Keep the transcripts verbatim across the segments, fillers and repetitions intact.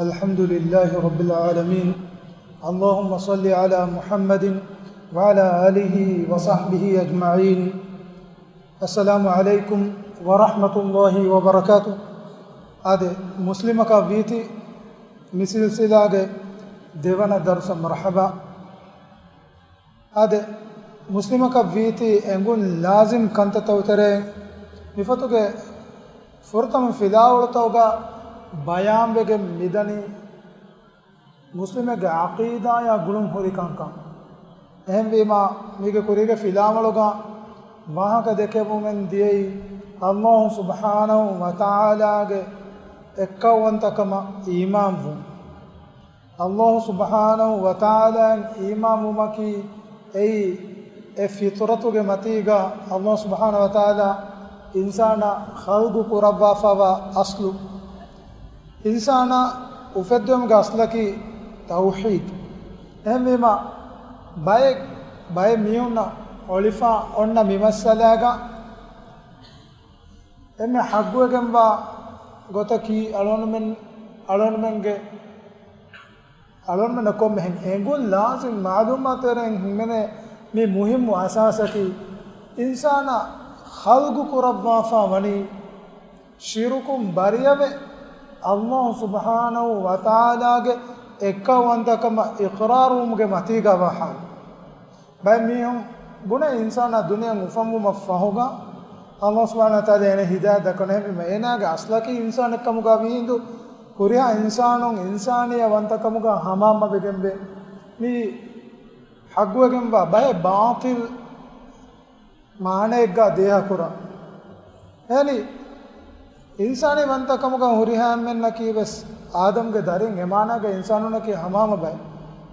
الحمد لله رب العالمين. اللهم صل على محمد وعلى آله وصحبه أجمعين. السلام عليكم ورحمة الله وبركاته. އާދެ، މުސްލިމަކަށް ވީތީ މި ސިލްސިލާގެ ދެވަނަ ދަރުސަށް މަރުޙަބާ. އާދެ، މުސްލިމަކަށް ވީތީ އެނގުން ލާޒިމް ކަންތައްތަކުގެ ތެރެއިން މިފޮތުގެ ފުރަތަމަ ފިލާވަޅުތަކުގަ ބަޔާންވެގެން މިދަނީ މުސްލިމެއްގެ ޢަޤީދާއާ ގުޅުން ހުރި ކަންކަން. އެހެންވީމާ، މީގެ ކުރީގެ ފިލާވަޅުގަ ވާހަކަ ދެކެވުމެއް ދިޔައީ، ﷲ ސުބްޙާނަހޫ ވަތަޢާލާގެ އެއްކައުވަންތަކަމަށް އީމާންވުން. ﷲ ސުބްޙާނަހޫ ވަތަޢާލާއަށް އީމާންވުމަކީ އެއީ އެ ފިޠުރަތުގެ މަތީގަ ﷲ ސުބްޙާނަހޫ ވަތަޢާލާ އިންސާނާ ޚަލްޤު ކުރައްވާފައިވާ އަޞްލު. އިންސާނާ އުފެއްދުމުގެ އަޞްލަކީ ތައުޙީދު. އެހެންވީމާ، ބައެއް، ބައެއް މީހުންނަށް އޮޅިފަ އޮންނަ މި މައްސަލާގަ އެންމެ ޙައްޤުވެގެންވާ ގޮތަކީ އަޅުގަނޑުމެން، އަޅުގަނޑުމެންގެ، އަޅުގަނޑުމެންނަށް ކޮންމެހެން އެނގުން ލާޒިމް މަޢުލޫމާތު ތެރެއިން ހިމެނޭ މި މުހިއްމު އަސާސަކީ، އިންސާނާ ޚަލްޤު ކުރައްވާފަ ވަނީ ޝިރުކުން ބަރީއަވެ، ﷲ ސުބްޙާނަހޫ ވަތަޢާލާގެ އެއްކައުވަންތަކަމަށް އިޤްރާރުވުމުގެ މަތީގަ ވާ ޙާލު. ބައެއް މީހުން ބުނޭ އިންސާނާ ދުނިޔެއަށް އުފަންވުމަށް ފަހުގަ، ﷲ ސުބްޙާނަހޫ ވަތަޢާލާ އޭނަ ހިދާޔަތް ދައްކަން. އެހެންވީމަ، އޭނާގެ އަޞްލަކީ އިންސާނެއްކަމުގަ ވީހިނދު، ހުރިހާ އިންސާނުން އިންސާނިއްޔަތްވަންތަކަމުގަ ހަމަހަމަވެގެންވޭ. މީ ޙައްޤުވެގެންވާ ބައެއް ބާޠިލް މާނައެއްގަ ދޭހަކުރާ. އެހެނީ، އިންސާނީ ވަންތަކަމުގަ ހުރިހާ އެންމެންނަކީ ވެސް އާދަމްގެ ދަރިން. އެ މާނާގަ އިންސާނުންނަކީ ހަމަހަމަ ބައެއް.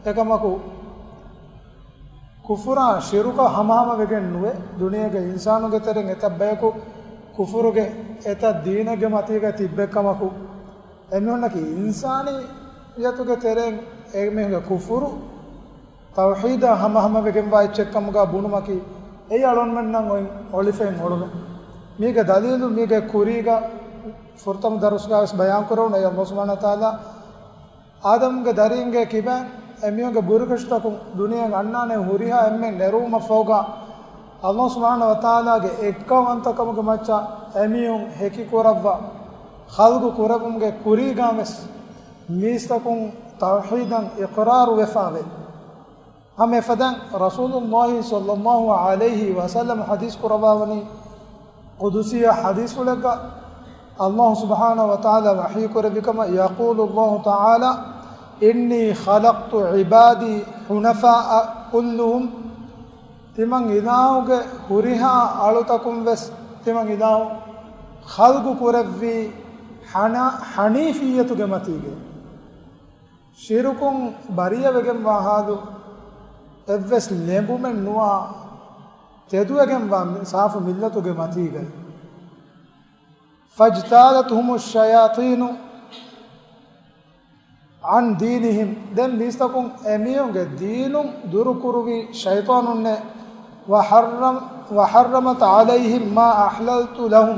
އެކަމަކު، ކުފުރާ ޝިރުކާ ހަމަހަމަވެގެން ނުވޭ. ދުނިޔޭގެ އިންސާނުންގެ ތެރެއިން އެތައް ބަޔަކު ކުފުރުގެ އެތައް ދީނެއްގެ މަތީގަ ތިއްބެއްކަމަކު، އެމީހުންނަކީ އިންސާނިއްޔަތުގެ ތެރެއިން އެމީހުންގެ ކުފުރު ތައުޙީދާ ހަމަހަމަވެގެންވާ އެއްޗެއްކަމުގަ ބުނުމަކީ، އެއީ އަޅުގަނޑުމެންނަށް އޮތް އޮޅިފައި އޮޅުމެއް. މީގެ ދަލީލު މީގެ ކުރީގަ ފުރަތަމަ ދަރުސްގަ ވެސް ބަޔާންކުރެވުނު. އެއީ ﷲ ސުބްޙާނަހޫ ވަތަޢާލާ އާދަމްގެ ދަރީންގެ ކިބައިން އެމީހުންގެ ބުރިކަށިތަކުން ދުނިޔެއަށް އަންނާނެ ހުރިހާ އެންމެން ނެރުވުމަށްފަހުގަ، ﷲ ސުބްޙާނަހޫ ވަތަޢާލާގެ އެއްކައުވަންތަކަމުގެ މައްޗަށް އެމީހުން ހެކިކުރައްވާ ޚަލްޤު ކުރެއްވުމުގެ ކުރީގަ ވެސް މީސްތަކުން ތައުޙީދަށް އިޤްރާރު ވެފައިވޭ. ހަމައެފަދައިން ރަސޫލުﷲ ޞައްލަﷲ ޢަލައިހި ވަސައްލަމަ ޙަދީޘް ކުރައްވާވަނީ، ޤުދުސީ ޙަދީޘްފުޅެއްގަ ﷲ ސުބްޙާނަހޫ ވަތަޢާލާ ވަޙީ ކުރެއްވި ކަމަށް، يقول الله تعالى: إني خلقت عبادي حنفاء كلهم. ތިމަން އިލާހުގެ ހުރިހާ އަޅުތަކުން ވެސް ތިމަން އިލާހު ޚަލްޤު ކުރެއްވީ ޙަނާ-، ޙަނީފިއްޔަތުގެ މަތީގައި. ޝިރުކުން ބަރީއަވެގެންވާ ޙާލު، އެއްވެސް ލެނބުމެއް ނުވާ، ތެދުވެގެންވާ މި-، ސާފު މިއްލަތުގެ މަތީގައި. فاجتالتهم الشياطين عن دينهم. ދެން މީސްތަކުން އެމީހުންގެ ދީނުން ދުރުކުރުވީ ޝައިޠާނުންނޭ. وحرم-، وحرمت عليهم ما أحللت لهم.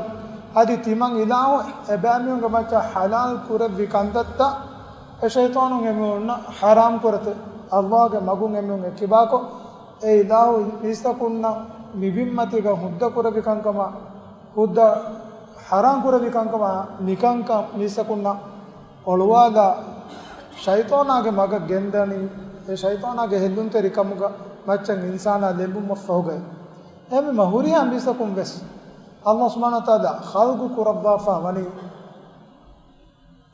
އަދި ތިމަން އިލާހު އެބައިމީހުންގެ މައްޗަށް ޙަލާލް ކުރެއްވި ކަންތައްތައް އެ ޝައިޠާނުން އެމީހުންނަށް ޙަރާމް ކުރެތެ. ﷲގެ މަގުން އެމީހުން އެއްކިބާކޮށް، އެ އިލާހު މީސްތަކުންނަށް މިބިންމަތީގަ ހުއްދަ ކުރެއްވި ކަންކަމާ، ހުއްދަ ޙަރާމް ކުރެއްވި ކަންކަމާ، މިކަންކަން މީސްތަކުންނަށް އޮޅުވާލާ، ޝައިޠާނާގެ މަގަށް ގެންދަނީ، އެ ޝައިޠާނާގެ ހެއްލުންތެރިކަމުގެ މައްޗަށް އިންސާނާ ލެނބުމަށްފަހުގައި. އެހެންވީމަ ހުރިހާ މީސްތަކުން ވެސް ﷲ ސުބްޙާނަހޫ ވަތަޢާލާ ޚަލްޤު ކުރައްވާފަ ވަނީ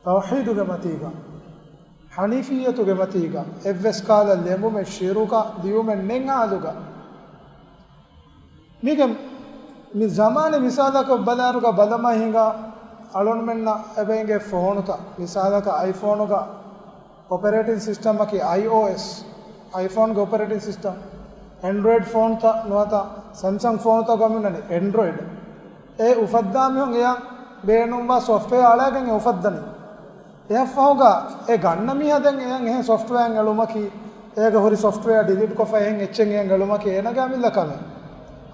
ތައުޙީދުގެ މަތީގަ، ޙަނީފިއްޔަތުގެ މަތީގަ، އެއްވެސް ކަހަލަ ލެނބުމެއް ޝިރުކަށް ދިޔުމެއް ނެތް ޙާލުގަ. މީގެ މި ޒަމާނެއް މިސާލަކަށް ބަލާއިރުގަ ބަލަމާ ހިނގާ އަޅުގަނޑުމެންނަށް އެބަ އިނގޭ ފޯނުތައް. މިސާލަކަށް އައިފޯނުގަ އޮޕަރޭޓިން ސިސްޓަމަކީ އައިއޯއެސް، އައިފޯންގެ އޮޕަރޭޓިން ސިސްޓަމް. އެންޑްރޮއިޑް ފޯނުތައް ނުވަތަ ސެމްސަންގް ފޯނުތައް ގަމުނަނީ އެންޑްރޮއިޑް. އެ އުފައްދާ މީހުން އެޔަށް ބޭނުންވާ ސޮފްޓްވެއާ އަޅައިގެން އެ އުފައްދަނީ. އެއަށްފަހުގަ އެ ގަންނަ މީހާ ދެން އެޔަށް އެހެން ސޮފްޓްވެއާ އެޅުމަކީ، އޭގަ ހުރި ސޮފްޓްވެއާ ޑިލީޓް ކޮށްފަ އެހެން އެއްޗެއް އެޔަށް އެޅުމަކީ އޭނަގެ އަމިއްލަ ކަމެއް.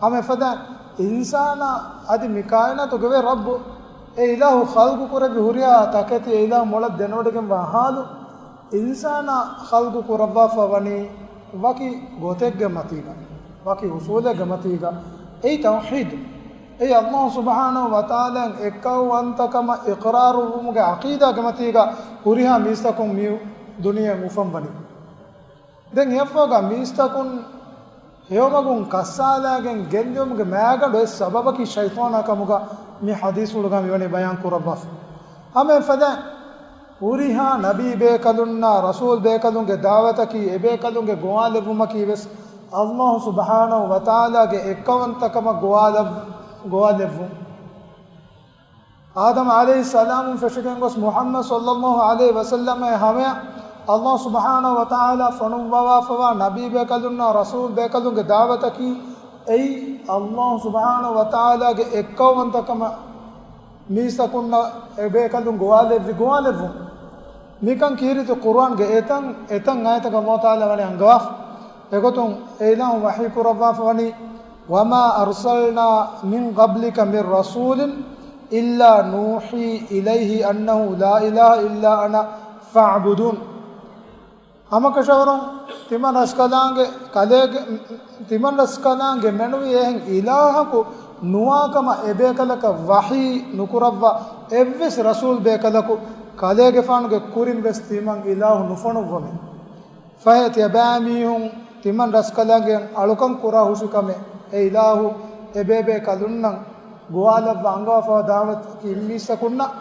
ހަމަ އެފަދަ އިންސާނާ އަދި މި ކާއިނާތުގެ ވެ ރައްބު އެ އިލާހު ޚަލްޤު ކުރެއްވި ހުރިހާ ތަކެތި އެ އިލާހު މޮޅަށް ދެނެވޮޑިގެންވާ ހާލު، އިންސާނާ ޚަލްޤު ކުރައްވާފަ ވަނީ ވަކި ގޮތެއްގެ މަތީގަ، ވަކި އުސޫލެއްގެ މަތީގަ. އެއީ ތައުޙީދު. އެއީ އައްލާހު ސުބްޙާނަހު ވަތަޢާލާއަށް އެއްކައުވަންތަކަމަށް އިޤްރާރުވުމުގެ ޢަޤީދާގެ މަތީގަ ހުރިހާ މީސްތަކުން މި ދުނިޔެއަށް އުފަންވަނީ. ދެން ހެޔޮފަހުގަ މީސްތަކުން ހެޔޮމަގުން ކައްސާލާގެން ގެންދިއުމުގެ މައިގަނޑު އެއް ސަބަބަކީ ޝައިޠާނާ ކަމުގަ މި ޙަދީޘްފުޅުގަ މިވަނީ ބަޔާން ކުރައްވާފަ. ހަމައެފަދައިން ހުރިހާ ނަބީ ބޭކަލުންނާ ރަސޫލް ބޭކަލުންގެ ދަޢުވަތަކީ އެބޭކަލުންގެ ގޮވާލެއްވުމަކީ ވެސް އައްލާހު ސުބްޙާނަހު ވަތަޢާލާގެ އެއްކައުވަންތަކަމަށް ގޮވާލަ-، ގޮވާލެއްވުން. އާދަމް ޢަލައިހިއްސަލާމުން ފެށިގެން ގޮސް މުޙައްމަދު ޞައްލައްލާހު ޢަލައިހި ވަސައްލަމަށް ހަމަޔަށް އައްލާހު ސުބްޙާނަހު ވަތަޢާލާ ފޮނުއްވަވާފަވާ ނަބީ ބޭކަލުންނާ ރަސޫލް ބޭކަލުންގެ ދަޢުވަތަކީ އެއީ އައްލާހު ސުބްޙާނަހު ވަތަޢާލާގެ އެއްކައުވަންތަކަމަށް މީސްތަކުންނަށް އެބޭކަލުން ގޮވާލެއްވި ގޮވާލެއްވުން. މިކަން ކީރިތި ޤުރުއާންގެ އެތަން އެތަން އާޔަތަކަށް އައްލާހު ތަޢާލާ ވަނީ އަންގަވާފަ. އެގޮތުން އެ އިލާހު ވަޙީ ކުރައްވާފަ ވަނީ، وما أرسلنا من قبلك من رسول إلا نوحي إليه أنه لا إله إلا أنا فاعبدون. ހަމަކަށަވަރުން ތިމަން ރަސްކަލާނގެ ކަލޭގެ، ތިމަން ރަސްކަލާނގެ މެނުވީ އެހެން އިލާހަކު ނުވާކަމަށް އެބޭކަލަކަށް ވަޙީ ނުކުރައްވާ އެއްވެސް ރަސޫލް ބޭކަލަކު ކަލޭގެފާނުގެ ކުރިން ވެސް ތިމަން އިލާހު ނުފޮނުއްވަމޭ. ފަހެ ތިޔަބައިމީހުން ތިމަން ރަސްކަލާނގެ އަޅުކަން ކުރާ ހުށިކަމެއް އެ އިލާހު އެބޭބޭ ކަލުންނަށް ގޮވާލައްވާ އަންގަވާފަވާ ދަޢުވަތަކީ އިމީސްތަކުންނަށް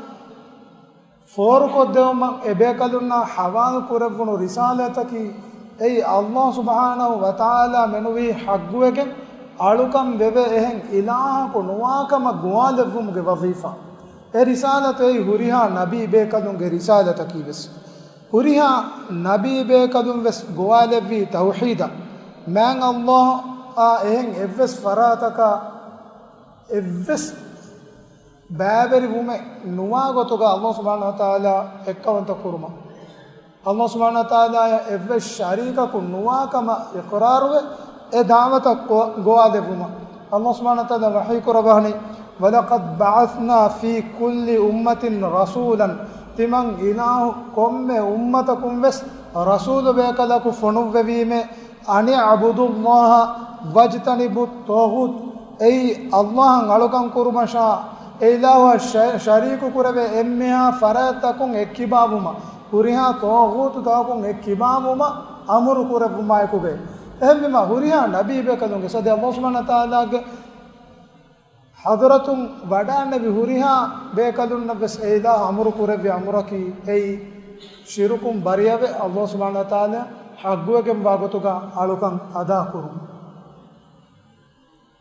ފޯރުކޮށްދެވުމަށް އެބޭކަލުންނާ ޙަވާލު ކުރެއްވުނު ރިސާލަތަކީ، އެއީ އައްލާހު ސުބްޙާނަހު ވަތަޢާލާ މެނުވީ ޙައްޤުވެގެން އަޅުކަން ވެވޭ އެހެން އިލާހަކު ނުވާކަމަށް ގޮވާލެއްވުމުގެ ވަޒީފާ. އެ ރިސާލަތު އެއީ ހުރިހާ ނަބީ ބޭކަލުންގެ ރިސާލަތަކީ ވެސް. ހުރިހާ ނަބީ ބޭކަލުން ވެސް ގޮވާލެއްވީ ތައުޙީދަށް. މާތް އައްލާހަށް އެހެން އެއްވެސް ފަރާތަކަށް އެއްވެސް ބައިވެރިވުމެއް ނުވާ ގޮތުގަ އައްލާހު ސުބްޙާނަހު ވަތަޢާލާ އެއްކައުވަންތަ ކުރުމަށް. އައްލާހު ސުބްޙާނަހު ވަތަޢާލާއަށް އެއްވެސް ޝަރީކަކު ނުވާ ކަމަށް އިޤްރާރުވެ، އެ ދަޢުވަތަށް ގޮ-، ގޮވާލެއްވުމަށް. އައްލާހު ސުބްޙާނަހު ވަތަޢާލާ ވަޙީ ކުރައްވަނީ، وَلَقَدْ بَعَثْنَا فِي كُلِّ أُمَّةٍ رَسُولًا. ތިމަން އިލާހު ކޮންމެ އުއްމަތަކުން ވެސް ރަސޫލު ބޭކަލަކު ފޮނުއްވެވީމޭ، أَنِ اعْبُدُوا اللَّهَ وَاجْتَنِبُوا الطَّاغُوتَ. އެއީ އައްލާހަށް އަޅުކަން ކުރުމަށާ، އެ އިލާހުއަށް ޝަ-، ޝަރީކު ކުރެވޭ އެންމެހާ ފަރާތްތަކުން އެއްކިބާވުމަށް، ހުރިހާ ޠާޣޫތުތަކަކުން އެއްކިބާވުމަށް އަމުރު ކުރެއްވުމާއެކުގައި. އެހެންވީމަ، ހުރިހާ ނަބީ ބޭކަލުންގެ ސަދެ އައްލާހު ސުބްޙާނަހު ވަތަޢާލާގެ ޙަޟްރަތުން ވަޑައިންނެވި ހުރިހާ ބޭކަލުންނަށް ވެސް އެ އިލާހު އަމުރު ކުރެއްވި އަމުރަކީ އެއީ، ޝިރުކުން ބަރީއަވެ، އައްލާހު ސުބްޙާނަހު ވަތަޢާލާ ޙައްޤުވެގެންވާ ގޮތުގަ އަޅުކަން އަދާކުރުން.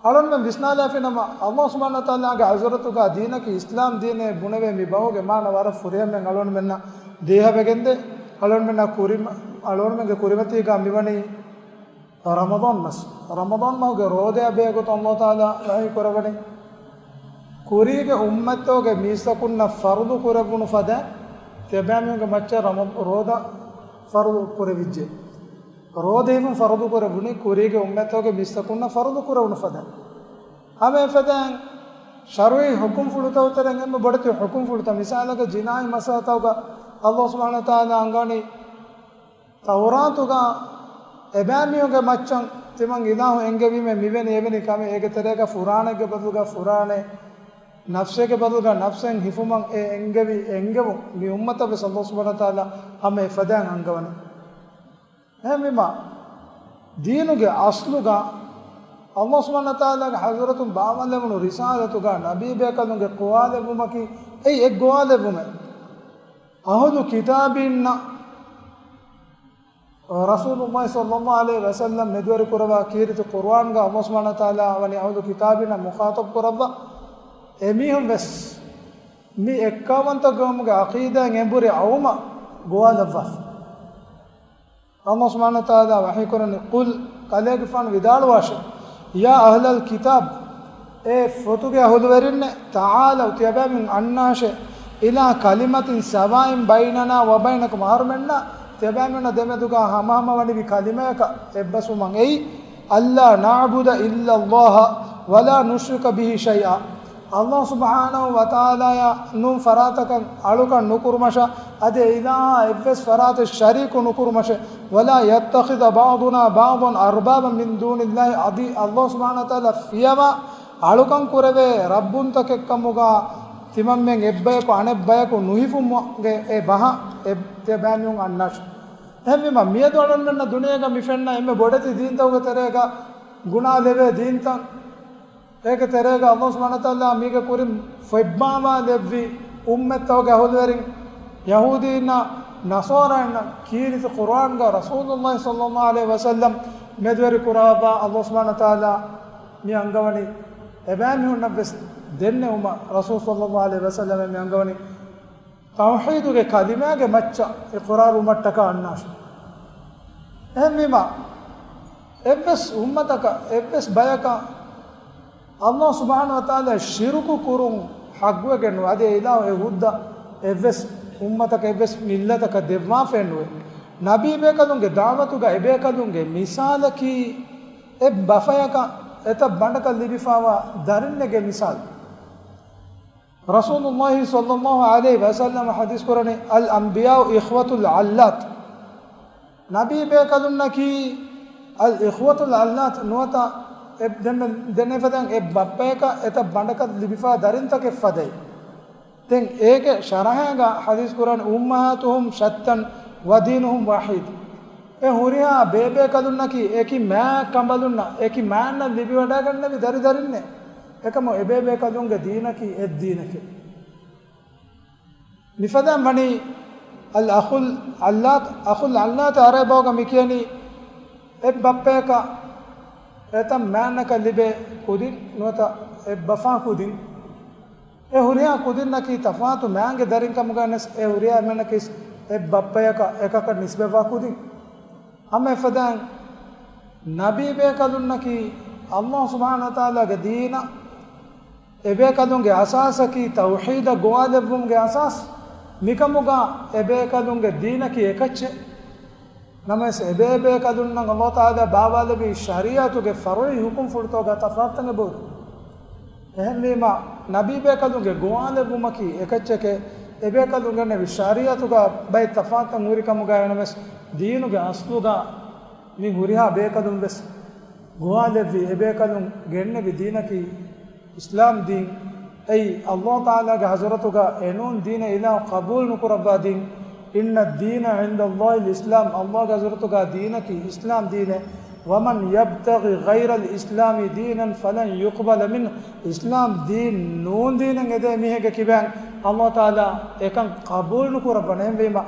އަޅުންމެން ވިސްނާލާފިނަމަ، އައްލާހު ސުބްޙާނަހު ވަތަޢާލާގެ ޙަޟްރަތުގަ ދީނަކީ އިސްލާމް ދީނޭ ބުނެވޭ މި ބަހުގެ މާނަ ވަރަށް ފުރިހަމައިން އަޅުންމެންނަށް ދޭހަވެގެންދޭ. އަޅުންމެންނަށް ކުރިމަ-، އަޅުންމެންގެ ކުރިމަތީގަ މިވަނީ ރަމަޟާން މަސް. ރަމަޟާން މަހުގެ ރޯދައާ ބެހޭ ގޮތުން އައްލާހު ތަޢާލާ ވަޙީ ކުރައްވަނީ، ކުރީގެ އުއްމަތްތަކުގެ މީސްތަކުންނަށް ފަރުޟު ކުރެއްވުނު ފަދައިން، ތިޔަބައިމީހުންގެ މައްޗަށް ރަމަ-، ރޯދަ ފަރުޟު ކުރެވިއްޖެ. ރޯދަ ހިފުން ފަރުޟު ކުރެއްވުނީ ކުރީގެ އުއްމަތްތަކުގެ މީސްތަކުންނަށް ފަރުޟު ކުރެވުނު ފަދައިން. ހަމަ އެފަދައިން ޝަރުޢީ ޙުކުމްފުޅުތަކުގެ ތެރެއިން އެންމެ ބޮޑެތި ޙުކުމްފުޅުތައް، މިސާލަކަށް ޖިނާއީ މައްސަލަތަކުގަ އައްލާހު ސުބްޙާނަހު ވަތަޢާލާ އަންގަވަނީ، ތައުރާތުގަ އެބައިމީހުންގެ މައްޗަށް ތިމަން އިލާހު އެންގެވީމޭ މިވެނި އެވެނި ކަމެއް، އޭގެ ތެރޭގަ ފުރާނައެއްގެ ބަދަލުގަ ފުރާނައެއް، ނަފްސެއްގެ ބަދަލުގަ ނަފްސެއް ހިފުމަށް އެ އެންގެވި އެންގެވުން މި އުއްމަތަށް ވެސް އައްލާހު ސުބްޙާނަހު ވަތަޢާލާ ހަމަ އެފަދައިން އަންގަވަނީ. އެހެންވީމަ، ދީނުގެ އަސްލުގަ އައްލާހު ސުބްޙާނަހު ވަތަޢާލާގެ ޙަޟްރަތުން ބާވާލެވުނު ރިސާލަތުގަ ނަބީ ބޭކަލުންގެ ގޮވާލެއްވުމަކީ އެއީ އެއް ގޮވާލެއްވުމެއް. އަހުލު ކިތާބީންނަށް ރަސޫލުﷲ ޞައްލަﷲ ޢަލައިހި ވަސައްލަމް މެދުވެރި ކުރައްވާ ކީރިތި ޤުރުއާންގަ އައްލާހު ސުބްޙާނަހު ވަތަޢާލާ ވަނީ އަހުލު ކިތާބީންނަށް މުޚާޠަބު ކުރައްވާ، އެމީހުން ވެސް މި އެއްކައުވަންތަ ގޮވުމުގެ ޢަޤީދާއިން އެނބުރި އައުމަށް ގޮވާލައްވާފަ. އައްލާހު ސުބްޙާނަހު ވަތަޢާލާ ވަޙީކުރަނީ، ޤުލް، ކަލޭގެފާނު ވިދާޅުވާށޭ، يا أهل الكتاب، އޭ ފޮތުގެ އަހުލުވެރިންނޭ، تعالوا، ތިޔަބައިމީހުން އަންނާށޭ، إلى كلمة سواء بيننا وبينكم، އަހަރުމެންނާ ތިޔަބައިމީހުންނާ ދެމެދުގަ ހަމަހަމަ ވަނިވި ކަލިމަޔަކަށް އެއްބަސްވުމަށް އެއީ، ألا نعبد إلا الله ولا نشرك به شيئا. ﷲ ސުބްޙާނަހޫ ވަތަޢާލާއާ ނޫން ފަރާތަކަށް އަޅުކަން ނުކުރުމަށާ، އަދި އެ އިލާހާ އެއްވެސް ފަރާތެއް ޝަރީކު ނުކުރުމަށެ. ولا يتخذ بعضنا بعضا أربابا من دون الله. އަދި ﷲ ސުބްޙާނަހޫ ވަތަޢާލާ ފިޔަވާ އަޅުކަން ކުރެވޭ ރައްބުންތަކެއްކަމުގަ ތިމަންމެން އެއްބަޔަކު އަނެއްބަޔަކު ނުހިފުމުގެ އެ ބަހަށް އެ ތިޔަބައިމީހުން އަންނާށި. އެހެންވީމަ، މިއަދު އަޅަންމެންނަށް ދުނިޔޭގަ މި ފެންނަ އެންމެ ބޮޑެތި ދީންތަކުގެ ތެރޭގަ ގުނާ ލެވޭ ދީންތައް. އޭގެ ތެރޭގަ ﷲ ސުބްޙާނަހޫ ވަތަޢާލާ މީގެ ކުރިން ފޮތްބާވާލެއްވި އުއްމަތްތަކުގެ އަހުލުވެރިން، ޔަހޫދީންނާ ނަޞާރާއިންނަށް ކީރިތި ޤުރްއާންގަ ރަސޫލުﷲ ޞައްލަﷲ ޢަލައިހި ވަސައްލަމް މެދުވެރި ކުރައްވާ ﷲ ސުބްޙާނަހޫ ވަތަޢާލާ މި އަންގަވަނީ އެބައިމީހުންނަށްވެސް ދެންނެވުމަށް. ރަސޫލު ޞައްލަﷲ ޢަލައިހި ވަސައްލަމް މި އަންގަވަނީ ތައުޙީދުގެ ކަލިމާގެ މައްޗަށް އިޤްރާރުވުމަށްޓަކާ އަންނާށި. އެހެންވީމަ، އެއްވެސް އުއްމަތަކަށް، އެއްވެސް ބަޔަކަށް ﷲ ސުބްޙާނަހޫ ވަތަޢާލާ ޝިރުކު ކުރުން ޙައްޤުވެގެން ނުވޭ. އަދި އެ އިލާހު އެ ހުއްދަ އެއްވެސް އުއްމަތަކަށް، އެއްވެސް މިއްލަތަކަށް ދެއްވާފައެއް ނުވޭ. ނަބީބޭކަލުންގެ ދަޢުވަތުގަ އެބޭކަލުންގެ މިސާލަކީ އެއް ބަފަޔަކަށް އެތައް ބަނޑަކަށް ލިބިފައިވާ ދަރިންނެއްގެ މިސާލު. ރަސޫލުﷲ ޞައްލަﷲ ޢަލައިހި ވަސައްލަމަ ޙަދީޘް ކުރަނީ، الأنبياء إخوة العلات. ނަބީބޭކަލުންނަކީ الإخوة العلات ނުވަތަ އެ-، ދެންމެ-، ދެންނެވިފަދައިން އެއް ބައްޕަޔަކަށް އެތައް ބަނޑަކަށް ލިބިފައި ދަރިންތަކެއް ފަދައިން. ދެން އޭގެ ޝަރަޙައިގަ ޙަދީޘް ކުރަން، أمهاتهم شتى ودينهم واحد. އެ ހުރިހާ ބޭބޭކަލުންނަކީ އެކި މާ ކަނބަލުންނަށް، އެކި މާންނަށް ލިބިވަޑައިގަންނެވި ދަރިދަރިންނޭ. އެކަމު އެބޭބޭކަލުންގެ ދީނަކީ އެއް ދީނެކޭ. މިފަދައިން ވަނީ الأخ العلات، أخ العلات ޢަރަބި ބަހުގަ މި ކިޔަނީ އެއް ބައްޕަޔަކަށް އެތައް މާންނަކަށް ލިބޭ ކުދިން ނުވަތަ އެއް ބަފާ ކުދިން. އެ ހުރިހާ ކުދިންނަކީ ތަފާތު މާންގެ ދަރިން ކަމުގަ ނަސް އެ ހުރިހާ އެންމެނަކީ އެއް ބައްޕަޔަކަށް އެކަކަށް ނިސްބަތްވާ ކުދިން. ހަމަ އެފަދައިން ނަބީބޭކަލުންނަކީ ﷲ ސުބްޙާނަހޫ ވަތަޢާލާގެ ދީނަށް އެބޭކަލުންގެ އަސާސަކީ ތައުޙީދަށް ގޮވާލެއްވުމުގެ އަސާސް. މިކަމުގަ އެބޭކަލުންގެ ދީނަކީ އެކައްޗެއް. ނަމަވެސް އެބޭބޭކަލުންނަށް ﷲ ތަޢާލާ ބާވާލެއްވި ޝަރީޢަތުގެ ފަރުޢީ ޙުކުމްފުޅުތަކުގަ ތަފާތުތަކެއް ބޮޑު. އެހެންވީމަ، ނަބީބޭކަލުންގެ ގޮވާލެއްވުމަކީ އެކައްޗެކޭ. އެބޭކަލުން ގެންނެވި ޝަރީޢަތުގަ ބައެއް ތަފާތުތައް ހުރި ކަމުގައި ނަމަވެސް، ދީނުގެ އަސްލުގަ މި ހުރިހާ ބޭކަލުން ވެސް ގޮވާލެއްވި އެބޭކަލުން ގެންނެވި ދީނަކީ އިސްލާމް ދީން. އެއީ ﷲ ތަޢާލާގެ ޙަޟްރަތުގަ އެނޫން ދީނެއް އިލާހު ޤަބޫލު ނުކުރައްވާ ދީން. إن الدين عند الله الإسلام، ﷲ ގެ ޙަޟްރަތުގަ ދީނަކީ އިސްލާމް ދީނޭ. ومن يبتغ غير الإسلام دينا فلن يقبل منه. އިސްލާމް ދީން ނޫން ދީނެއް އެދޭ މީހެއްގެ ކިބައިން ﷲ ތަޢާލާ އެކަން ޤަބޫލު ނުކުރައްވާނެ. އެހެންވީމަ،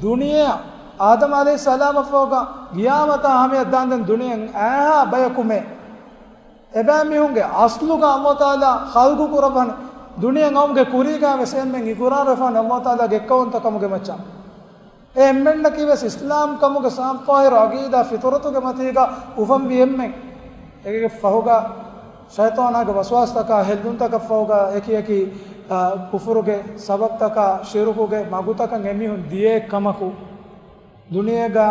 ދުނިޔެއަށް އާދަމް ޢަލައިހިއްސަލާމަށްފަހުގަ ޤިޔާމަތާ ހަމަޔަށް ދާންދެން ދުނިޔެއަށް އައިހާ ބަޔަކުމެ އެބައިމީހުންގެ އަސްލުގަ ﷲ ތަޢާލާ ޚަލްޤު ކުރައްވާނެ. ދުނިޔެ އައުމުގެ ކުރީގަ ވެސް އެންމެން އިޤުރާރުވެފާނެ ﷲ ތަޢާލާގެ އެއްކައުވަންތަކަމުގެ މައްޗަށް. އެ އެންމެންނަކީ ވެސް އިސްލާމް ކަމުގެ ސާފު ޠާހިރު ޢަޤީދާ ފިޠުރަތުގެ މަތީގަ އުފަންވި އެންމެން. އޭގެ ފަހުގަ ޝައިޠާނާގެ ވަސްވާސްތަކާ ހެއްލުންތަކަށްފަހުގަ އެކި އެކި، އާ، ކުފުރުގެ ސަބަބްތަކާ ޝިރުކުގެ މަގުތަކަށް އެމީހުން ދިޔައެއް ކަމަކު، ދުނިޔޭގަ